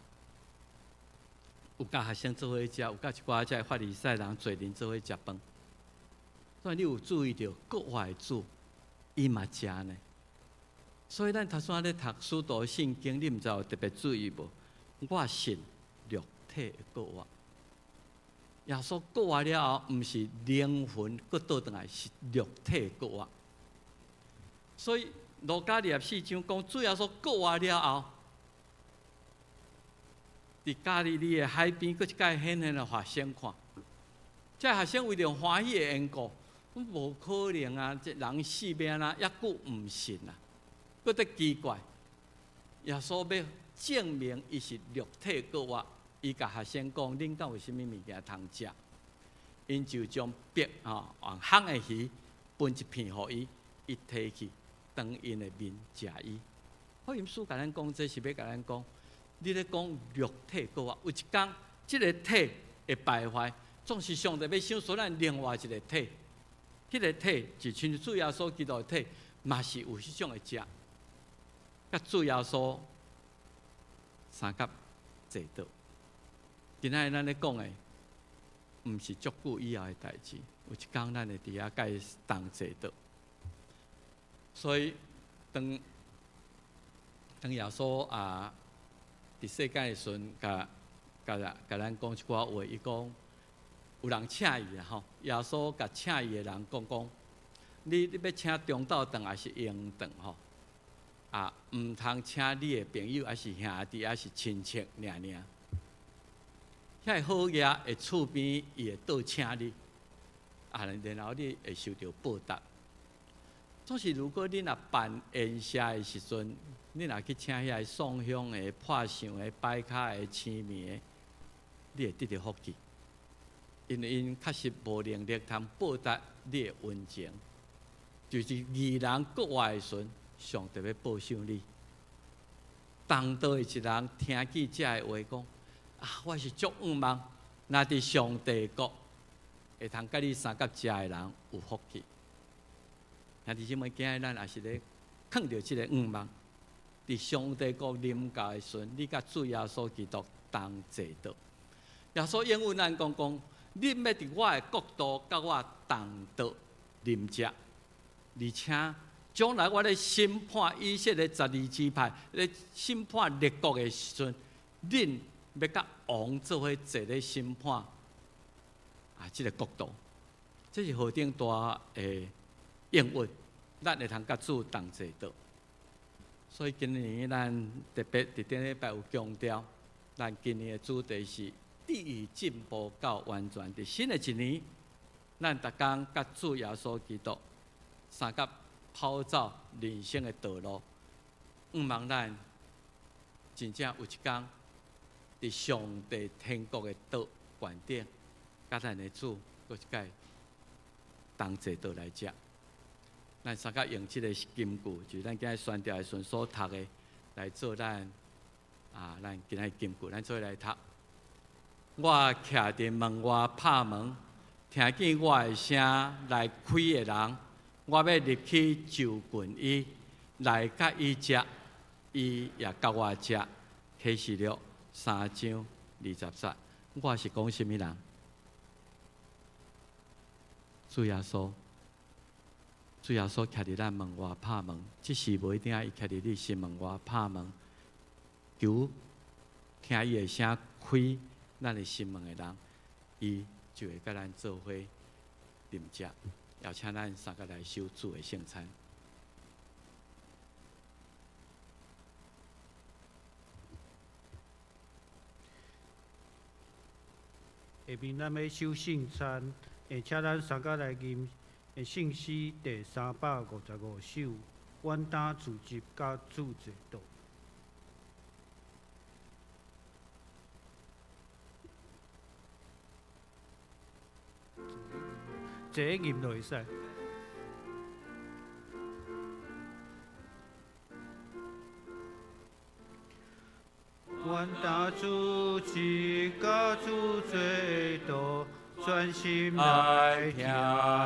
S2: 有佮學生做伙食，有佮一寡這法利賽人罪人做伙食飯。所以你有注意著，國外的主伊嘛食呢。所以咱頭先咧讀使徒信經，你毋知有特別注意無？我信肉體的復活。耶穌復活了後，毋是靈魂閣倒轉來，是肉體復活。所以路加24章講，主耶穌復活了後，佇加利利的海邊，閣一擺顯現予學生看。這學生為著歡喜的緣故，無可能啊！這人死欲按怎，猶閣毋信啊！閣得奇怪，耶穌欲證明伊是肉體復活，伊共學生講：恁敢有啥物物件通食？𪜶就將煏吼用烘的魚分一片予伊，伊提去當𪜶的面食伊。福音書共咱講，這是欲共咱講，你咧講肉體復活，有一工這个體會敗壞，總是上帝欲賞賜咱另外一个體，彼个體就親像主耶穌基督的體，嘛是有彼種的食。佮主耶穌相佮坐桌。今仔日咱咧講的，毋是足久以後的代誌，有一工咱會佇遐共伊同坐桌。所以當當耶穌啊佇世間的時陣，共共共咱講一寡話，伊講有人請伊啊吼，耶穌共請伊的人講講，你欲請中晝頓抑是晚頓吼？啊，毋通請你的朋友，抑是兄弟，抑是親戚，爾爾。遐个好額會厝邊，伊會倒請你，啊，然後你會受著報答。總是如果你若辦宴席的時陣，你若去請遐个送香的、破相的、擺跤的、青面的，你會得著福氣。因為𪜶確實無能力通報答你的恩情。就是義人國外的時陣，上帝欲保守你。同道的一人聽見這个話講，啊，我是足向望，若佇上帝國會通佮你相佮食的人有福氣。兄弟姊妹，今日咱也是咧囥著這个向望，佇上帝國臨到的時陣，你佮主耶穌基督同坐桌。耶穌應允咱講講，恁欲佇我的國度佮我同桌啉食，而且將來我咧審判以色列12支派，咧審判列國的時陣，恁欲佮王做伙坐咧審判啊！這個國度，這是何等大的應允，咱會通佮主同坐桌。所以今年咱特別佇頂禮拜有強調，咱今年的主題是智進步到完全。佇新的一年，咱逐工佮主耶穌基督相佮跑走人生的道路，向望咱真正有一天佇上帝天國的桌懸頂，佮咱的主閣一擺同坐桌來食。咱相佮用這个金句，就是咱今日宣教的時陣所讀的，來做咱啊，咱今日金句，咱做伙來讀。我徛佇門外拍門，聽見我的聲來開的人，我欲入去就近伊，來佮伊食，伊也佮我食。啟示錄3章20節，我是講啥物人？主耶穌。主耶穌徛佇咱門外拍門，這時無一定愛伊徛佇你心門外拍門，求聽伊的聲開咱的心門的人，伊就會佮咱做伙啉食，邀請咱三個來守主的聖餐。
S1: 下面咱欲守聖餐，會請咱三個來吟聖詩第355首，阮當自執佮主坐桌。坐吟就會使。阮當自執佮主坐桌，專心來聽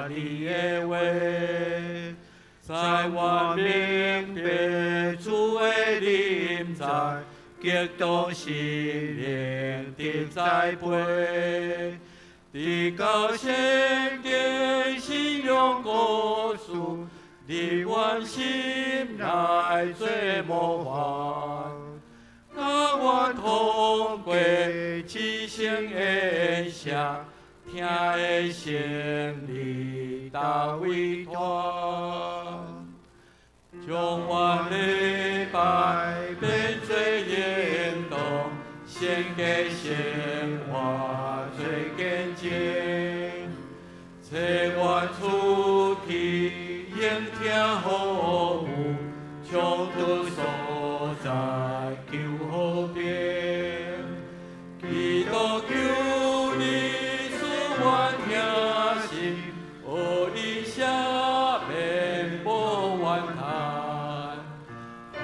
S1: 你的話，在我明白主的臨在，激動心靈的栽培，直到聖經信仰故事，佇阮心內做模範，甘願通過此生宴席。聽的勝利大委託，將阮禮拜變做行動，先給生活做見證，找阮出去應聽服務，衝突所在求和平，基督求你。我聽信，學你赦免無怨嘆，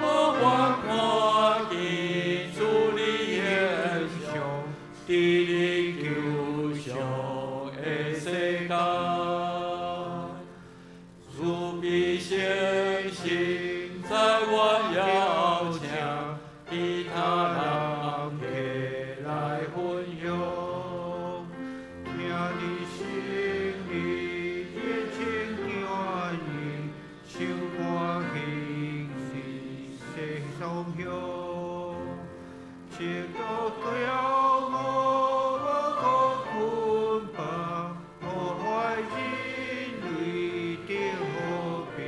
S1: 予我看見主你形象，佇你救贖的世間，慈悲聖神在我邀請其他人客來分享。聽你心裡熱情感應，手看興是世雙向，直到驕傲無可捆綁，破壞人類的和平。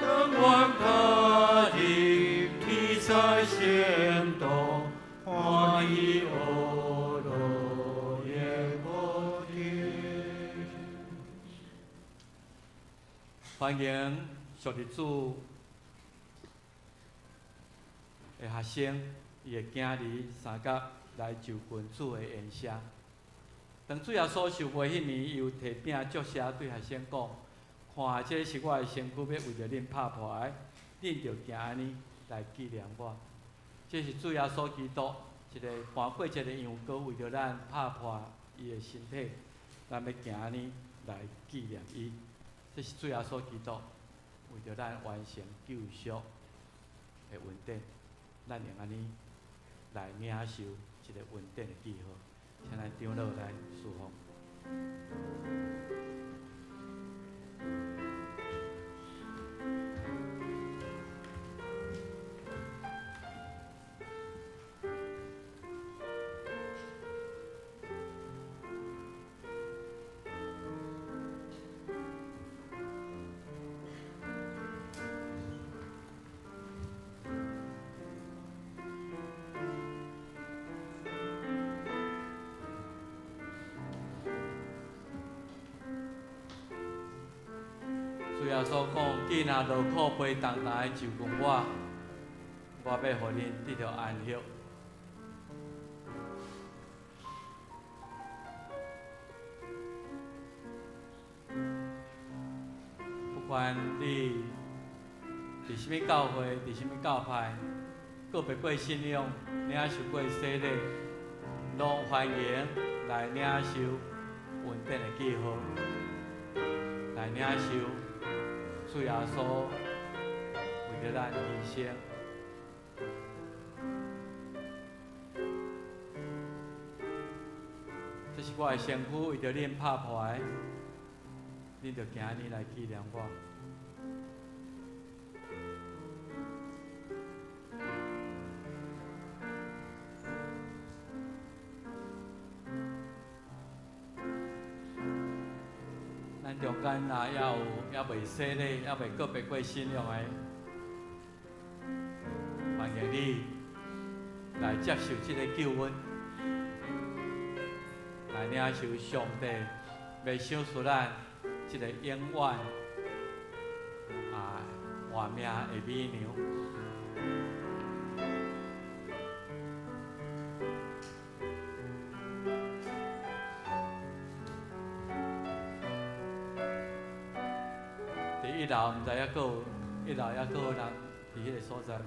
S1: 當阮踏入天使仙道，歡喜樂樂。
S2: 歡迎屬日主的學生，伊的囝兒三甲來就近主的宴席。當主耶穌受洗彼暝，伊有提餅祝謝，對學生講：看，這是我的身軀，欲為著恁拍破的，恁著行按呢來紀念我。這是主耶穌基督一个盤過一个羊羔，為著咱拍破伊的身體，咱欲行按呢來紀念伊。這是主耶穌基督為著咱完成救贖的恩典，咱用按呢來領受這个恩典的記號。請咱長老來侍奉。主耶穌講：囝若勞苦背重擔的就近我，我欲予恁得著安息。不管你佇啥物教會，佇啥物教派，告白過信仰，領受過洗禮，攏歡迎來領受恩典的記號，來領受主耶穌為著咱犧牲。這是我的身軀，為著恁拍破的，恁著行按呢來紀念我。咱中間若猶有猶未洗禮、猶未告白過信仰的，歡迎你來接受這个救恩，來領受上帝欲賞賜咱這个永遠活命的美糧。佇一樓，毋知猶閣有，一樓猶閣有人佇彼个所在無？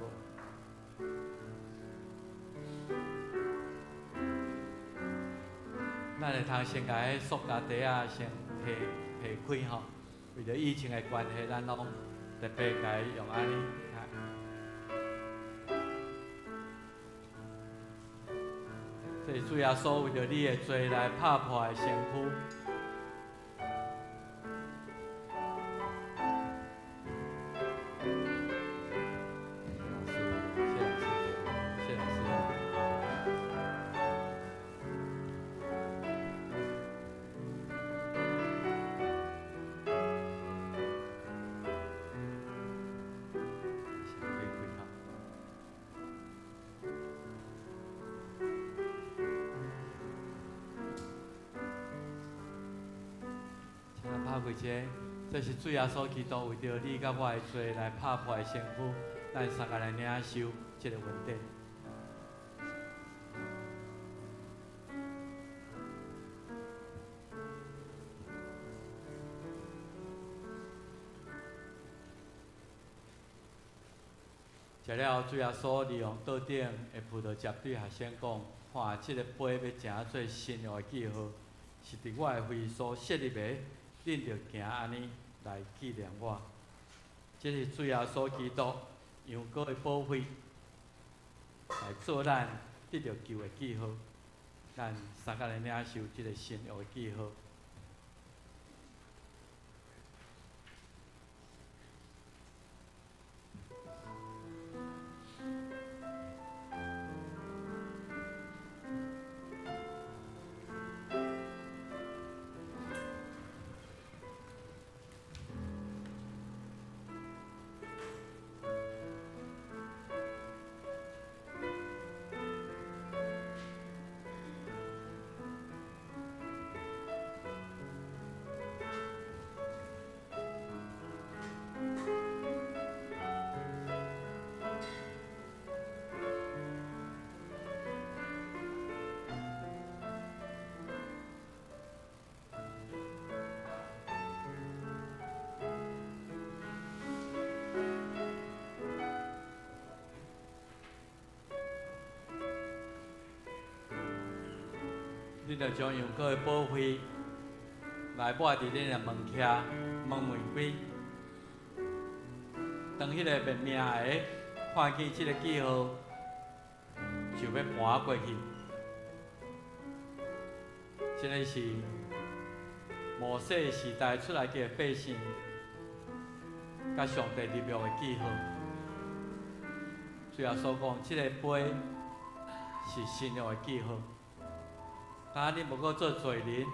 S2: 咱會通先共彼塑膠袋仔先提提開吼，為著疫情的關係，咱攏特別共伊用按呢。這是主耶穌為著你的罪來拍破的身軀。這是主耶穌基督為著你佮我的罪來拍破的身軀，咱三个來領受這个恩典。食了後，主耶穌利用桌頂的葡萄汁對學生講：看，這个杯欲成做新約的記號，是佇我的血所設立的。恁著行按呢來紀念我。這是主耶穌基督羊羔的寶血，來做咱得著救的記號。咱三个來領受這个新約的記號。你著將羊羔的寶血來抹佇恁的門徛、門楣邊。當彼个滅命的看見這个記號，就欲盤過去。這个是摩西時代出來的百姓，佮上帝立約的記號。主耶穌講，這个杯是新約的記號。當你無閣做罪人，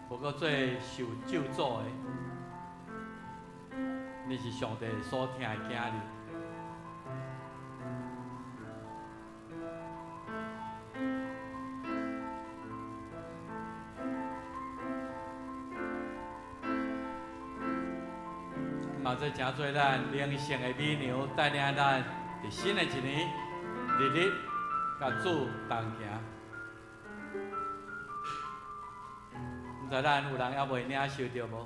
S2: 無閣做受咒詛的，你是上帝所疼的囝兒。嘛，這成做咱靈性的美娘，帶領咱佇新的一年，日日佮主同行。毋知咱有人猶未領受著無？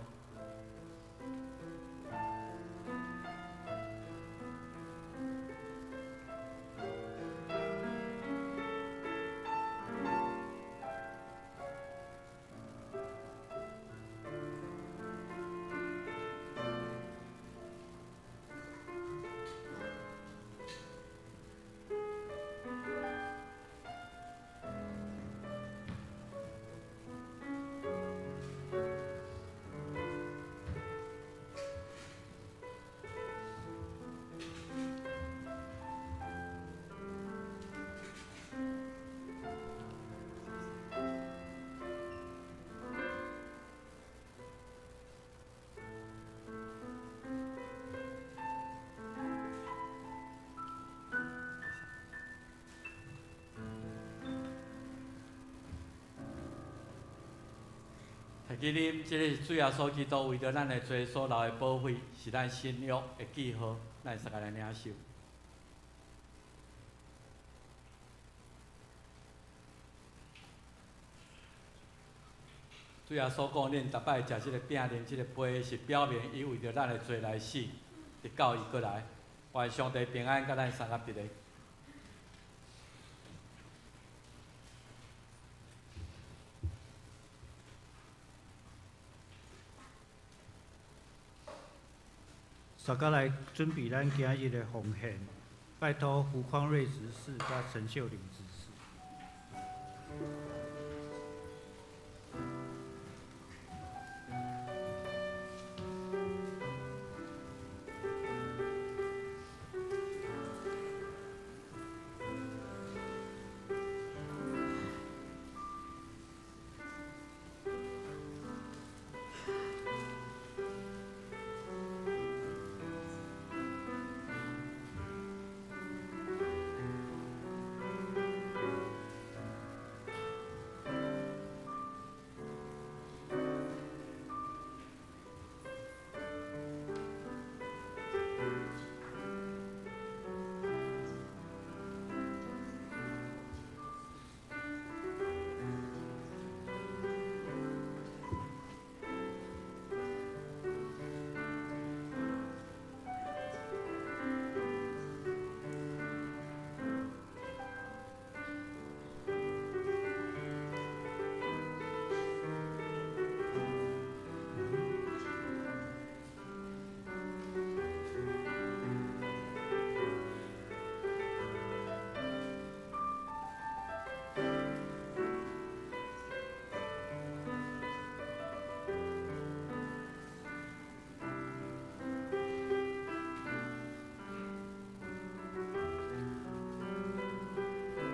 S2: 提起啉，這个是主耶穌基督為著咱的罪所流的寶血，是咱新約的記號，咱會使來領受。主耶穌講，恁逐擺食這个餅、啉這个杯，是表明伊為著咱的罪來死，直到伊閣來。願上帝平安，佮咱三合佇咧。
S1: 大家來準備咱今日的奉獻，拜託胡匡瑞執事佮陳秀玲執事。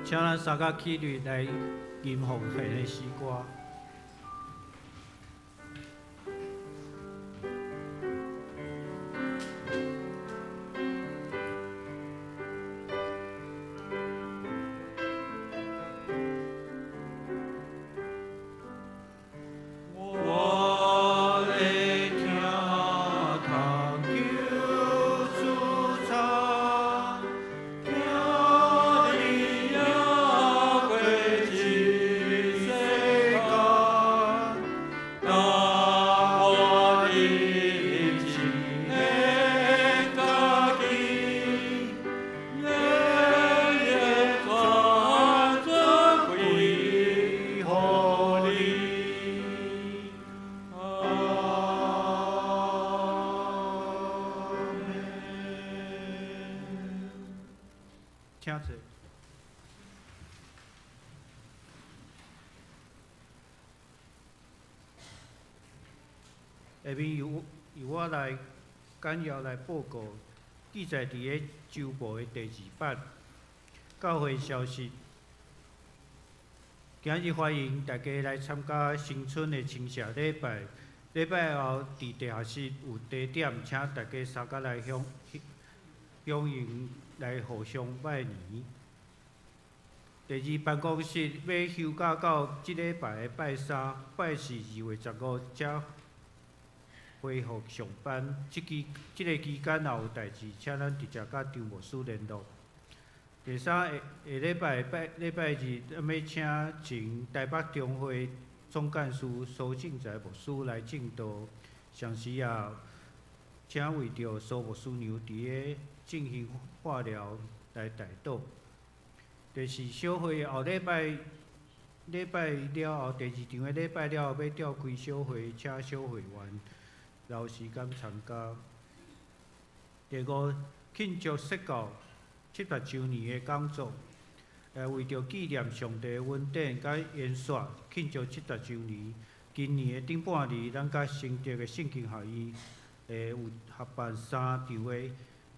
S1: 請咱三个起立來吟奉獻的詩歌。
S2: 我
S1: 請坐。下面由我來簡要來報告，記載佇个週報的第二版教會消息。今日歡迎大家來參加新春的清社禮拜。禮拜後佇地下室有茶點，請大家三角來享用，來互相拜年。第二辦公室欲休假到這禮拜的拜三、拜四2月15才恢復上班。這个期間若有代誌，請咱直接佮張牧師聯絡。第三，下下禮拜拜禮拜日，咱欲請前台北中會總幹事蘇正才牧師來證道，同時也請為著蘇牧師娘佇个進行化療來代禱。第四，小會後禮拜禮拜了後，第二場的禮拜了後欲召開小會，請小會員留時間參加。第五，慶祝釋教70週年的講座，為著紀念上帝的恩典佮延續慶祝70週年，今年的頂半年，咱佮新竹的聖經學院有合辦三場的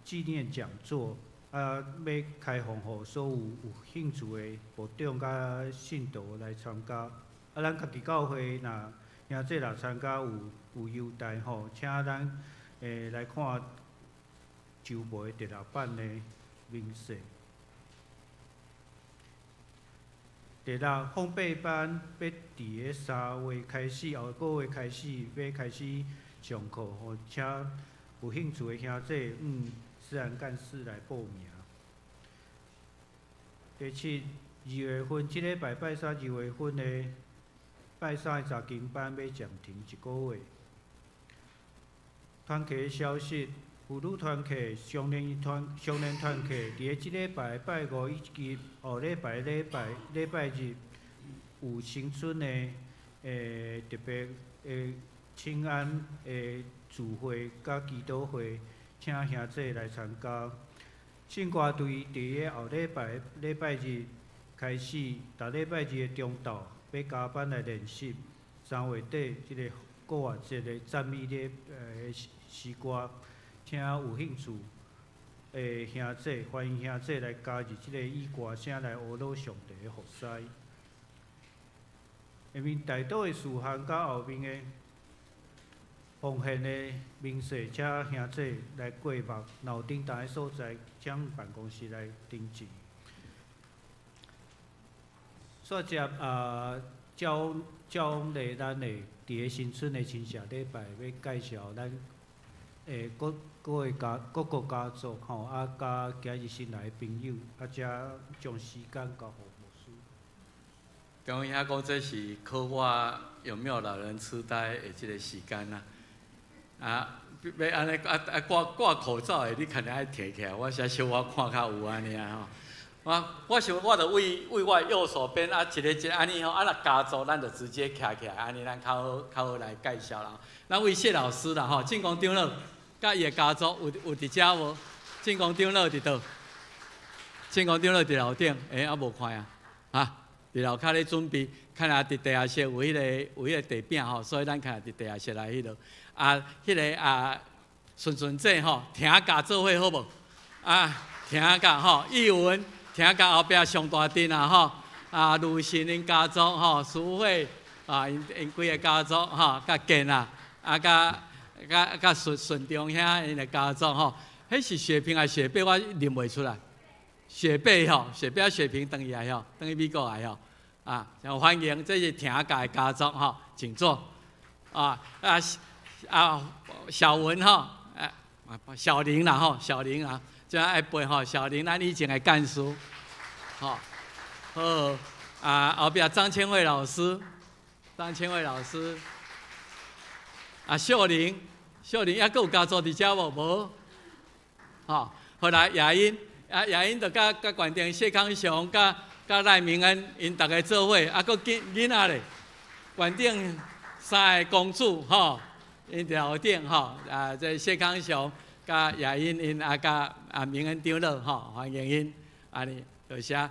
S1: 紀念講座，欲開放予所有有興趣的部長佮信徒來參加。咱家己教會若兄弟若參加有優待吼，請咱來看週報的第六版的明細。第六，烘焙班欲佇个3月開始，後個月開始欲開始上課吼，請有興趣的兄弟，自然幹事來報名。第七，2月份，這禮拜拜三2月份的拜三的查經班欲暫停一個月。團契的消息，婦女團契、少年團契，佇个這禮拜拜五以及後禮拜禮拜日有新春的特別的請安的聚會佮祈禱會，請兄弟來參加。聖歌隊佇个後禮拜禮拜日開始，逐禮拜日的中晝欲加班來練習。3月底這个復活節的讚美禮詩歌，請有興趣的兄弟，歡迎兄弟來加入這个以歌聲來呵咾上帝的服侍。下面代禱的事項佮後面的奉獻的明細，請兄弟來過目。若有叮當的所在，請辦公室來登記。煞接照往例，咱會佇个新春的親社禮拜，欲介紹咱各個家族吼，佮今日新來的朋友，才將時間交予牧師。
S2: 剛剛兄講這是考我有沒有老人痴呆的這个時間啊？欲按呢掛口罩的，你肯定愛提起來，我才小可看較有按呢吼。我想我著為我右手邊一个一个按呢吼，若家族咱就直接徛起來，按呢咱較好來介紹啦。咱為謝老師啦吼，進公長老佮伊的家族有佇遮無？進公長老佇佗？進公長老佇樓頂，無看啊，佇樓跤咧準備，看下佇地下室有彼个地餅吼，所以咱看佇地下室來彼落。彼个順順姐吼，聽教做伙好無？聽教吼，譯文。聽到後壁上大陣啊吼，盧神𪜶家族吼，蘇慧𪜶規个家族吼，佮健啊，佮順順中兄𪜶的家族吼，彼是雪萍還是雪貝？我認袂出來。雪貝吼，雪貝雪萍轉去來吼，轉去美國來吼，歡迎，這是聽教的家族吼，請坐。小文吼，小林啦吼，小林啊。這愛背吼，小林咱以前的幹事，吼，好，後壁張千惠老師，張千惠老師，秀玲，秀玲猶閣有家族佇遮無？無，吼，後來雅英，雅英就佮縣長謝康雄、佮賴明恩，𪜶逐个做伙，閣囡仔咧，縣長三个公主吼，𪜶佇樓頂吼，這謝康雄。佮雅英𪜶佮明恩長老吼，歡迎𪜶。按呢多謝。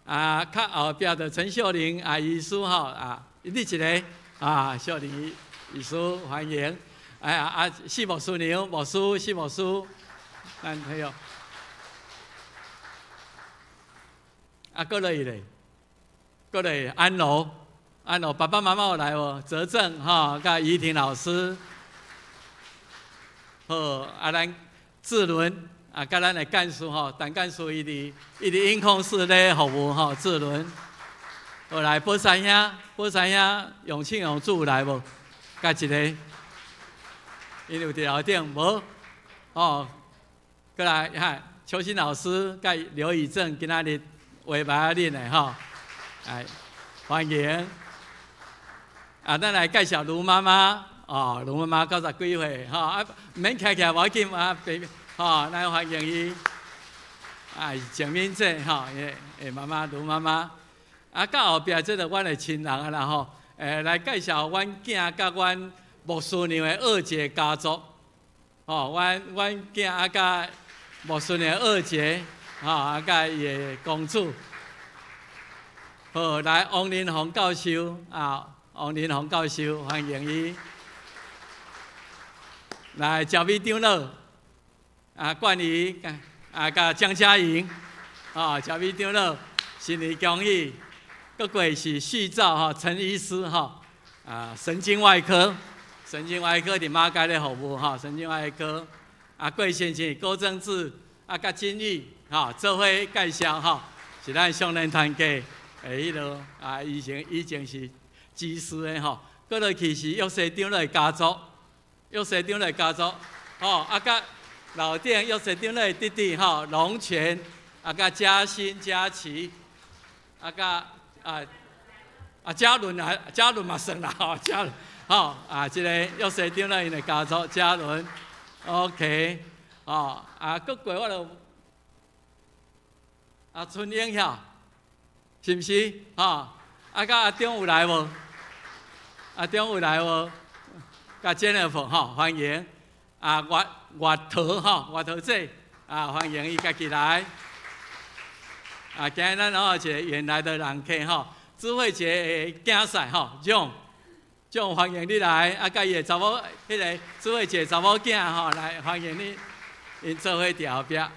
S2: 啊，較後壁就陳秀玲啊醫師吼啊，你一个啊，秀玲醫師歡迎。哎呀啊，謝牧師娘，牧師，謝牧師，咱朋友。啊，閣落去咧，閣落去安樓，安樓爸爸媽媽有來無？澤正吼，佮怡婷老師。好，啊，咱志倫啊，佮咱的幹事吼，陳幹事伊佇音控室咧服務吼，志倫。好來，寶山兄，寶山兄，永慶永柱有來無？佮一个，𪜶有佇樓頂無？哦，閣來哈，邱新老師佮劉以正今仔日畫目仔恁的吼，來歡迎。啊，咱來介紹盧媽媽，哦，盧媽媽90幾歲，吼，啊，毋免徛起來，無要緊啊，吼，咱歡迎伊。啊，是鄭敏姐，吼，伊的媽媽盧媽媽。啊，到後壁這個阮的親人啊啦吼，來介紹阮囝佮阮牧師娘的二姐家族。吼，阮囝啊佮牧師娘二姐，吼，啊佮伊的公主。好，來王林宏教授啊，王林宏教授，歡迎伊。來，趙美長老，啊，冠儀，啊，佮江嘉穎，啊，趙美長老，新年恭喜。閣過是續照吼，陳醫師吼，啊，神經外科，神經外科佇馬偕咧服務吼，神經外科。啊，郭先生郭正志，啊，佮金玉，吼，做伙介紹吼，是咱少年團契的彼落啊，以前是技師的吼，閣落去是約瑟長老的家族，約瑟長老的家族，吼，啊，佮老店約瑟長老的弟弟吼，龍泉，啊，佮嘉欣、嘉琪，啊，佮啊嘉倫啊，嘉倫嘛算啦吼，嘉倫，吼啊，這個約瑟長老𪜶的家族，嘉倫，OK，吼，啊，閣過我就啊春英曉，是毋是？吼，啊，佮阿中有來無？阿中有來無？佮 Jennifer 吼，歡迎。啊，月月桃吼，月桃姐，啊，歡迎伊家己來。啊，今日咱吼一个遠來的人客吼，智慧姐的囝婿吼，John，John 歡迎你來，啊，佮伊的查某，彼个智慧姐查某囝吼，來歡迎你，𪜶做伙佇後壁。啊，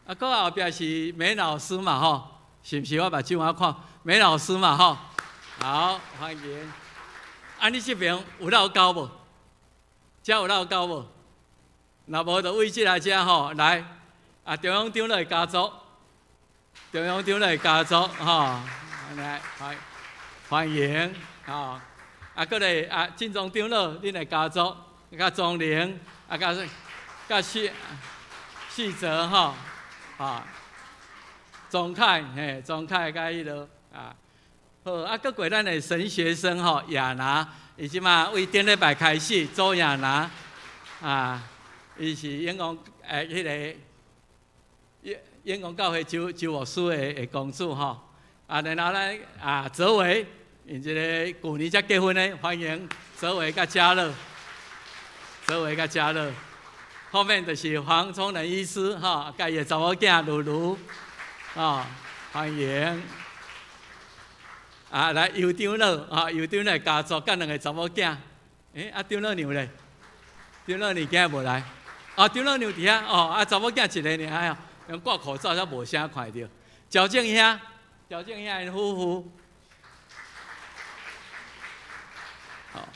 S2: 閣後壁是梅老師嘛吼，是毋是？我目睭我看梅老師嘛吼，好，歡迎。啊，你這邊有落狗無？遮有落狗無？若無就位這來遮吼，來，啊，中央長老的家族，中央長老的家族吼，來歡迎，吼，啊，閣來啊，進宗長老恁的家族，佮莊玲，啊，佮細細澤吼，啊，莊凱嘿，莊凱佮彼落啊，好，啊，閣過咱的神學生吼，亞拿，伊這馬為頂禮拜開始，周亞拿，啊。伊是永光彼个永光教會周牧師的公主吼，啊，然後咱啊澤維，𪜶這个舊年才結婚的，歡迎澤維佮嘉樂，澤維佮嘉樂，後面就是黃聰仁醫師吼，佮伊的查某囝露露，啊，歡迎。啊，來尤長老，啊，尤長老家族佮兩个查某囝，欸，啊，長老娘咧？長老娘今日無來。啊，長老娘佇遐，哦，啊，查某囝一个爾，用掛口罩才無啥看著。趙正兄，趙正兄𪜶夫婦，好，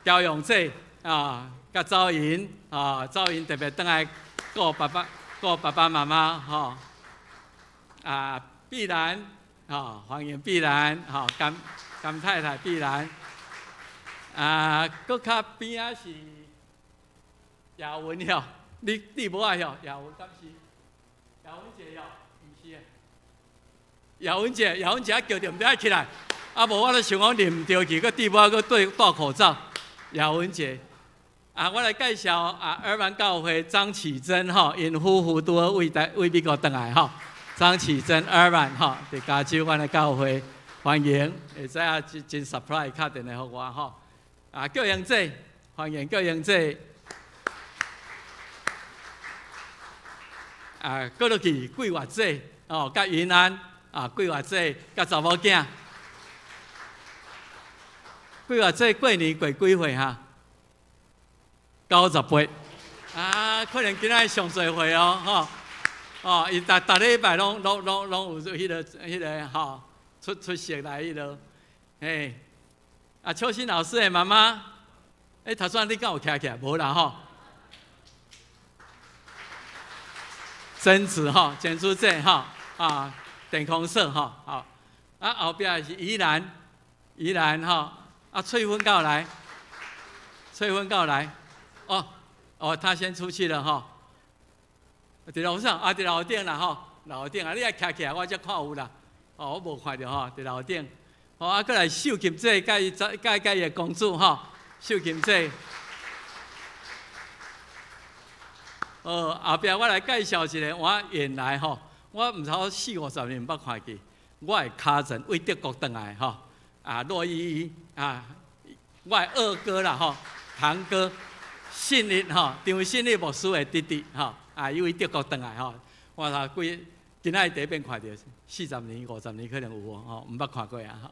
S2: 焦永濟啊，佮赵莹啊，趙瑩特別轉來顧爸爸，顧爸爸媽媽，吼。啊，碧蘭，吼，歡迎碧蘭，吼，甘甘太太碧蘭。啊，閣較邊仔是雅文吼。你無愛吼？雅文敢是？雅文姐吼，毋是的。雅文姐，雅文姐叫著毋知愛起來，啊無我咧想講認毋著去，閣戴帽閣戴口罩。雅文姐，啊，我來介紹啊，爾灣教會張啟珍吼，𪜶夫婦拄好為美國轉來吼。張啟珍爾灣吼，佇加州阮的教會歡迎，會知影真真 surprise 敲電話予我吼。啊，叫英姐，歡迎叫英姐。啊，閣落去桂月姐，哦，佮云安啊，桂华姐佮查某囝。桂华姐过年过几岁哈？98啊，可能今仔上濟歲哦，吼，哦，伊逐逐禮拜攏有彼個吼出席來彼個，嘿，啊，秋心老師的媽媽，欸，頭先你敢有徛起來？無啦吼。曾子吼，曾子姐吼，啊，電空社吼，好，啊，後壁是宜蘭，宜蘭吼，啊，翠芬敢有來？翠芬敢有來？哦，哦，他先出去了吼。佇樓上啊，佇樓頂啦吼，樓頂啊，你愛徛起來，我才看有啦。哦，我無看著吼，佇樓頂。哦，啊，閣來秀琴姐，佮伊佮伊的公主吼，秀琴姐。哦，後壁我來介紹一个，我原來吼，我毋知我四五十年毋捌看見，我的 cousin 為德國轉來吼，啊，洛依依啊，我的二哥啦吼，堂哥，信義吼，張信義牧師的弟弟吼，啊，伊為德國轉來吼，我頭幾今仔日第一遍看著，40年、50年可能有哦，吼，毋捌看過啊，吼，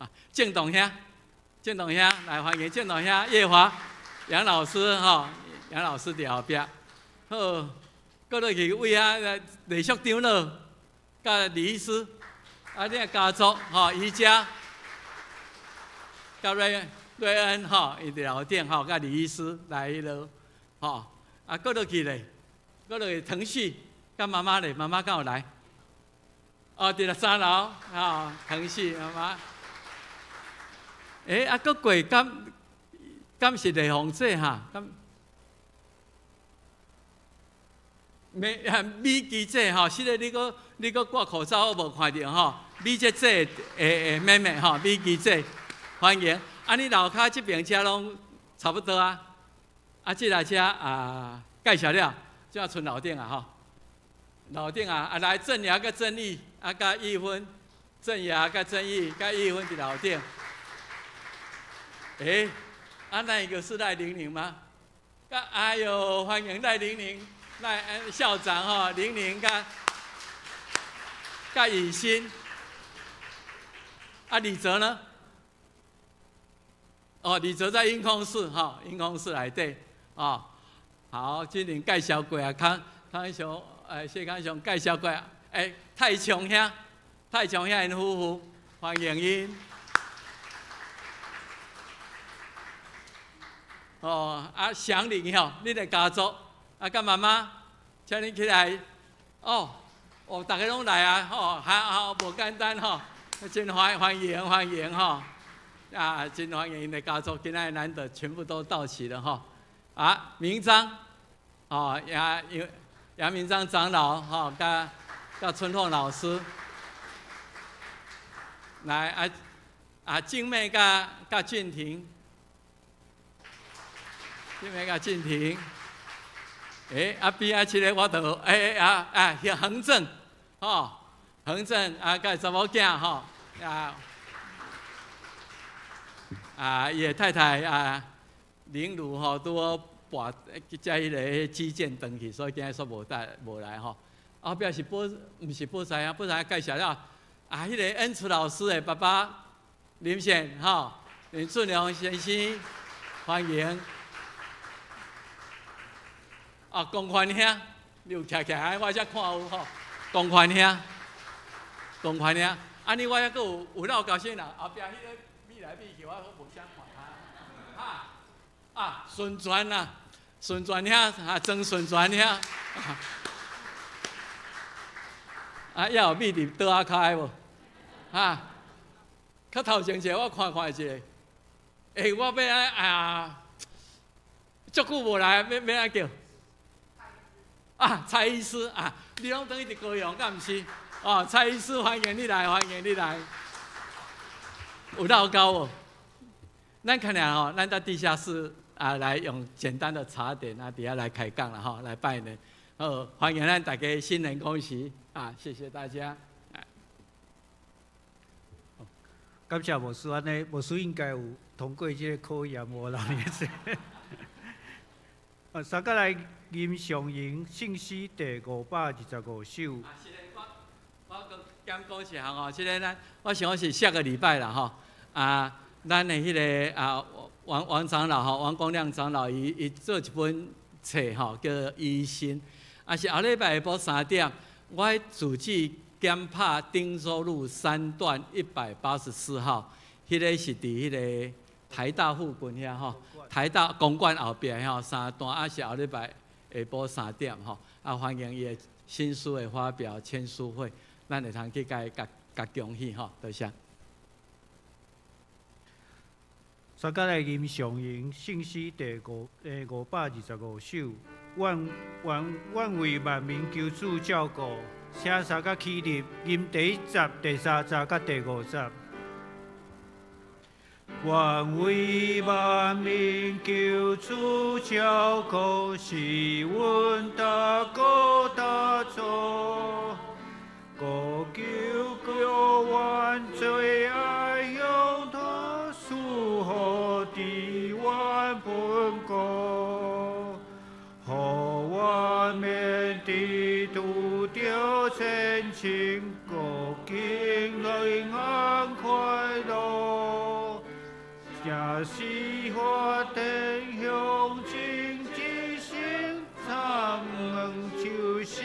S2: 啊，正東兄，正東兄來歡迎正東兄葉華楊老師吼，楊老師佇後壁。好，閣落去位遐李淑長老，佮李醫師，啊，恁的家族吼，瑜伽，佮瑞瑞恩吼，伊佇樓頂吼，佮李醫師來彼落，吼，啊，閣落去咧，閣落去騰旭，佮媽媽咧，媽媽敢有來？哦，佇咧三樓，吼，騰旭媽媽。欸，啊，閣過敢是麗鳳姐哈？敢？美啊，美琪姐吼，是咧，你閣掛口罩，我無看著吼。美姐姐的妹妹吼，美琪姐，歡迎。啊，你樓跤這邊遮攏差不多啊。啊，這來遮啊，介紹了，這賰樓頂啊吼。樓頂啊，啊來鄭雅佮鄭義，啊佮玉芬，鄭雅佮鄭義佮玉芬佇樓頂。欸，啊那一個是賴玲玲嗎？哎喲，歡迎賴玲玲。賴校長吼，玲玲佮雨欣，啊李哲呢？哦，李哲在音控室吼，音控室內底哦。好，今年介紹過啊，康康雄，謝康雄介紹過，欸，泰強兄，泰強兄𪜶夫婦，歡迎𪜶。哦，啊祥林吼，恁的家族。啊，佮媽媽，請恁起來，哦，哦，大家攏來啊，吼，還好無簡單吼，真歡迎歡迎吼，啊，真歡迎𪜶的家族，今仔日難得全部都到齊了吼，啊，明章，哦，楊楊明章長老吼，佮春鳳老師，來啊啊，靜妹佮俊廷，靜妹佮俊廷。欸，啊邊仔這个我就欸啊啊，恆正，吼，恆正啊，佮查某囝吼，啊啊，伊的太太啊，玲如吼，拄好跋接彼个肌腱斷去，所以今日煞無帶無來吼。後壁是寶，毋是寶才啊，寶才介紹了，啊，彼個恩慈老師的爸爸林顯吼，林俊良先生，歡迎。啊，龚寬兄，你有徛起來，我才看有吼。龚寬兄，龚寬兄，按呢我抑閣有漏交啥人？後壁彼个米來米去，我閣無啥看啊。啊啊，順傳啊，順傳兄啊，曾順傳兄。啊，猶有米佇桌仔跤的無？啊，較頭前一个我看看一下。欸，我欲按啊，足久無來，欲按怎叫？啊，蔡醫師啊，你攏轉去佇高雄，敢毋是？哦，蔡醫師，歡迎你來，歡迎你來。有漏交無？咱看下吼，咱到地下室啊，來用簡單的茶點啊，佇遐來開講啦吼，來拜年。好，歡迎咱大家新年恭喜啊！謝謝大家。
S1: 感謝牧師，按呢牧師應該有通過這個考驗無啦？啊，三個來吟上吟聖詩第525首。
S2: 減講一項吼，這个咱我想講是下個禮拜啦吼，啊，咱的彼个啊王王長老吼，王光亮長老伊做一本冊吼，叫《醫心》，啊是後禮拜下晡3點，我佇住址檢拍汀州路三段184號，彼个是佇彼个台大附近遐吼，台大公館後壁吼，三段啊是後禮拜下晡三點吼，啊歡迎伊的新書的發表簽書會。咱會通去共伊共共恭喜吼，多謝。
S1: 相佮來吟上詠聖詩第525首，願願願為萬民求主照顧，請相佮起立吟第一節、第三節佮第五節。願為萬民求主照顧，是阮大哥大祖。國救救阮最愛鄉土，賜予台灣本國，予我免得拄著戰爭，國境平安快樂。這是法天鄉親一生，參恩求生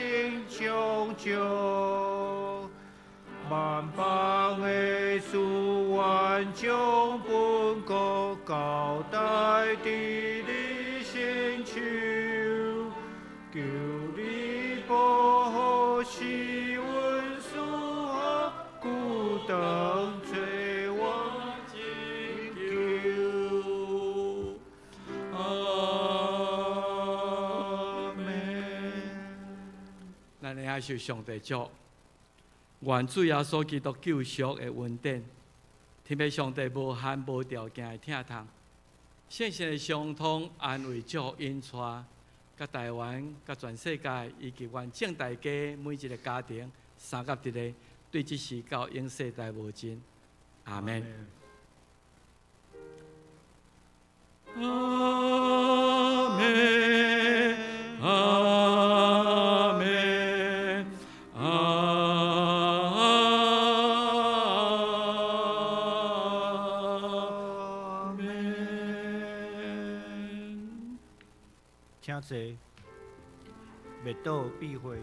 S1: 長久。萬邦的主願將本國交代佇你身手，求你保護賜阮賜福，久長做我拯救。阿們。
S2: 咱來受上帝祝。願主耶穌基督救贖的恩典，天父上帝無限無條件的疼痛，聖神的相通安慰祝福引帶，佮台灣、佮全世界，以及願正大家每一个家庭，相佮佇咧，對這時到永世代無盡。阿們。阿們，阿們，阿們。
S1: 請坐，默禱閉會。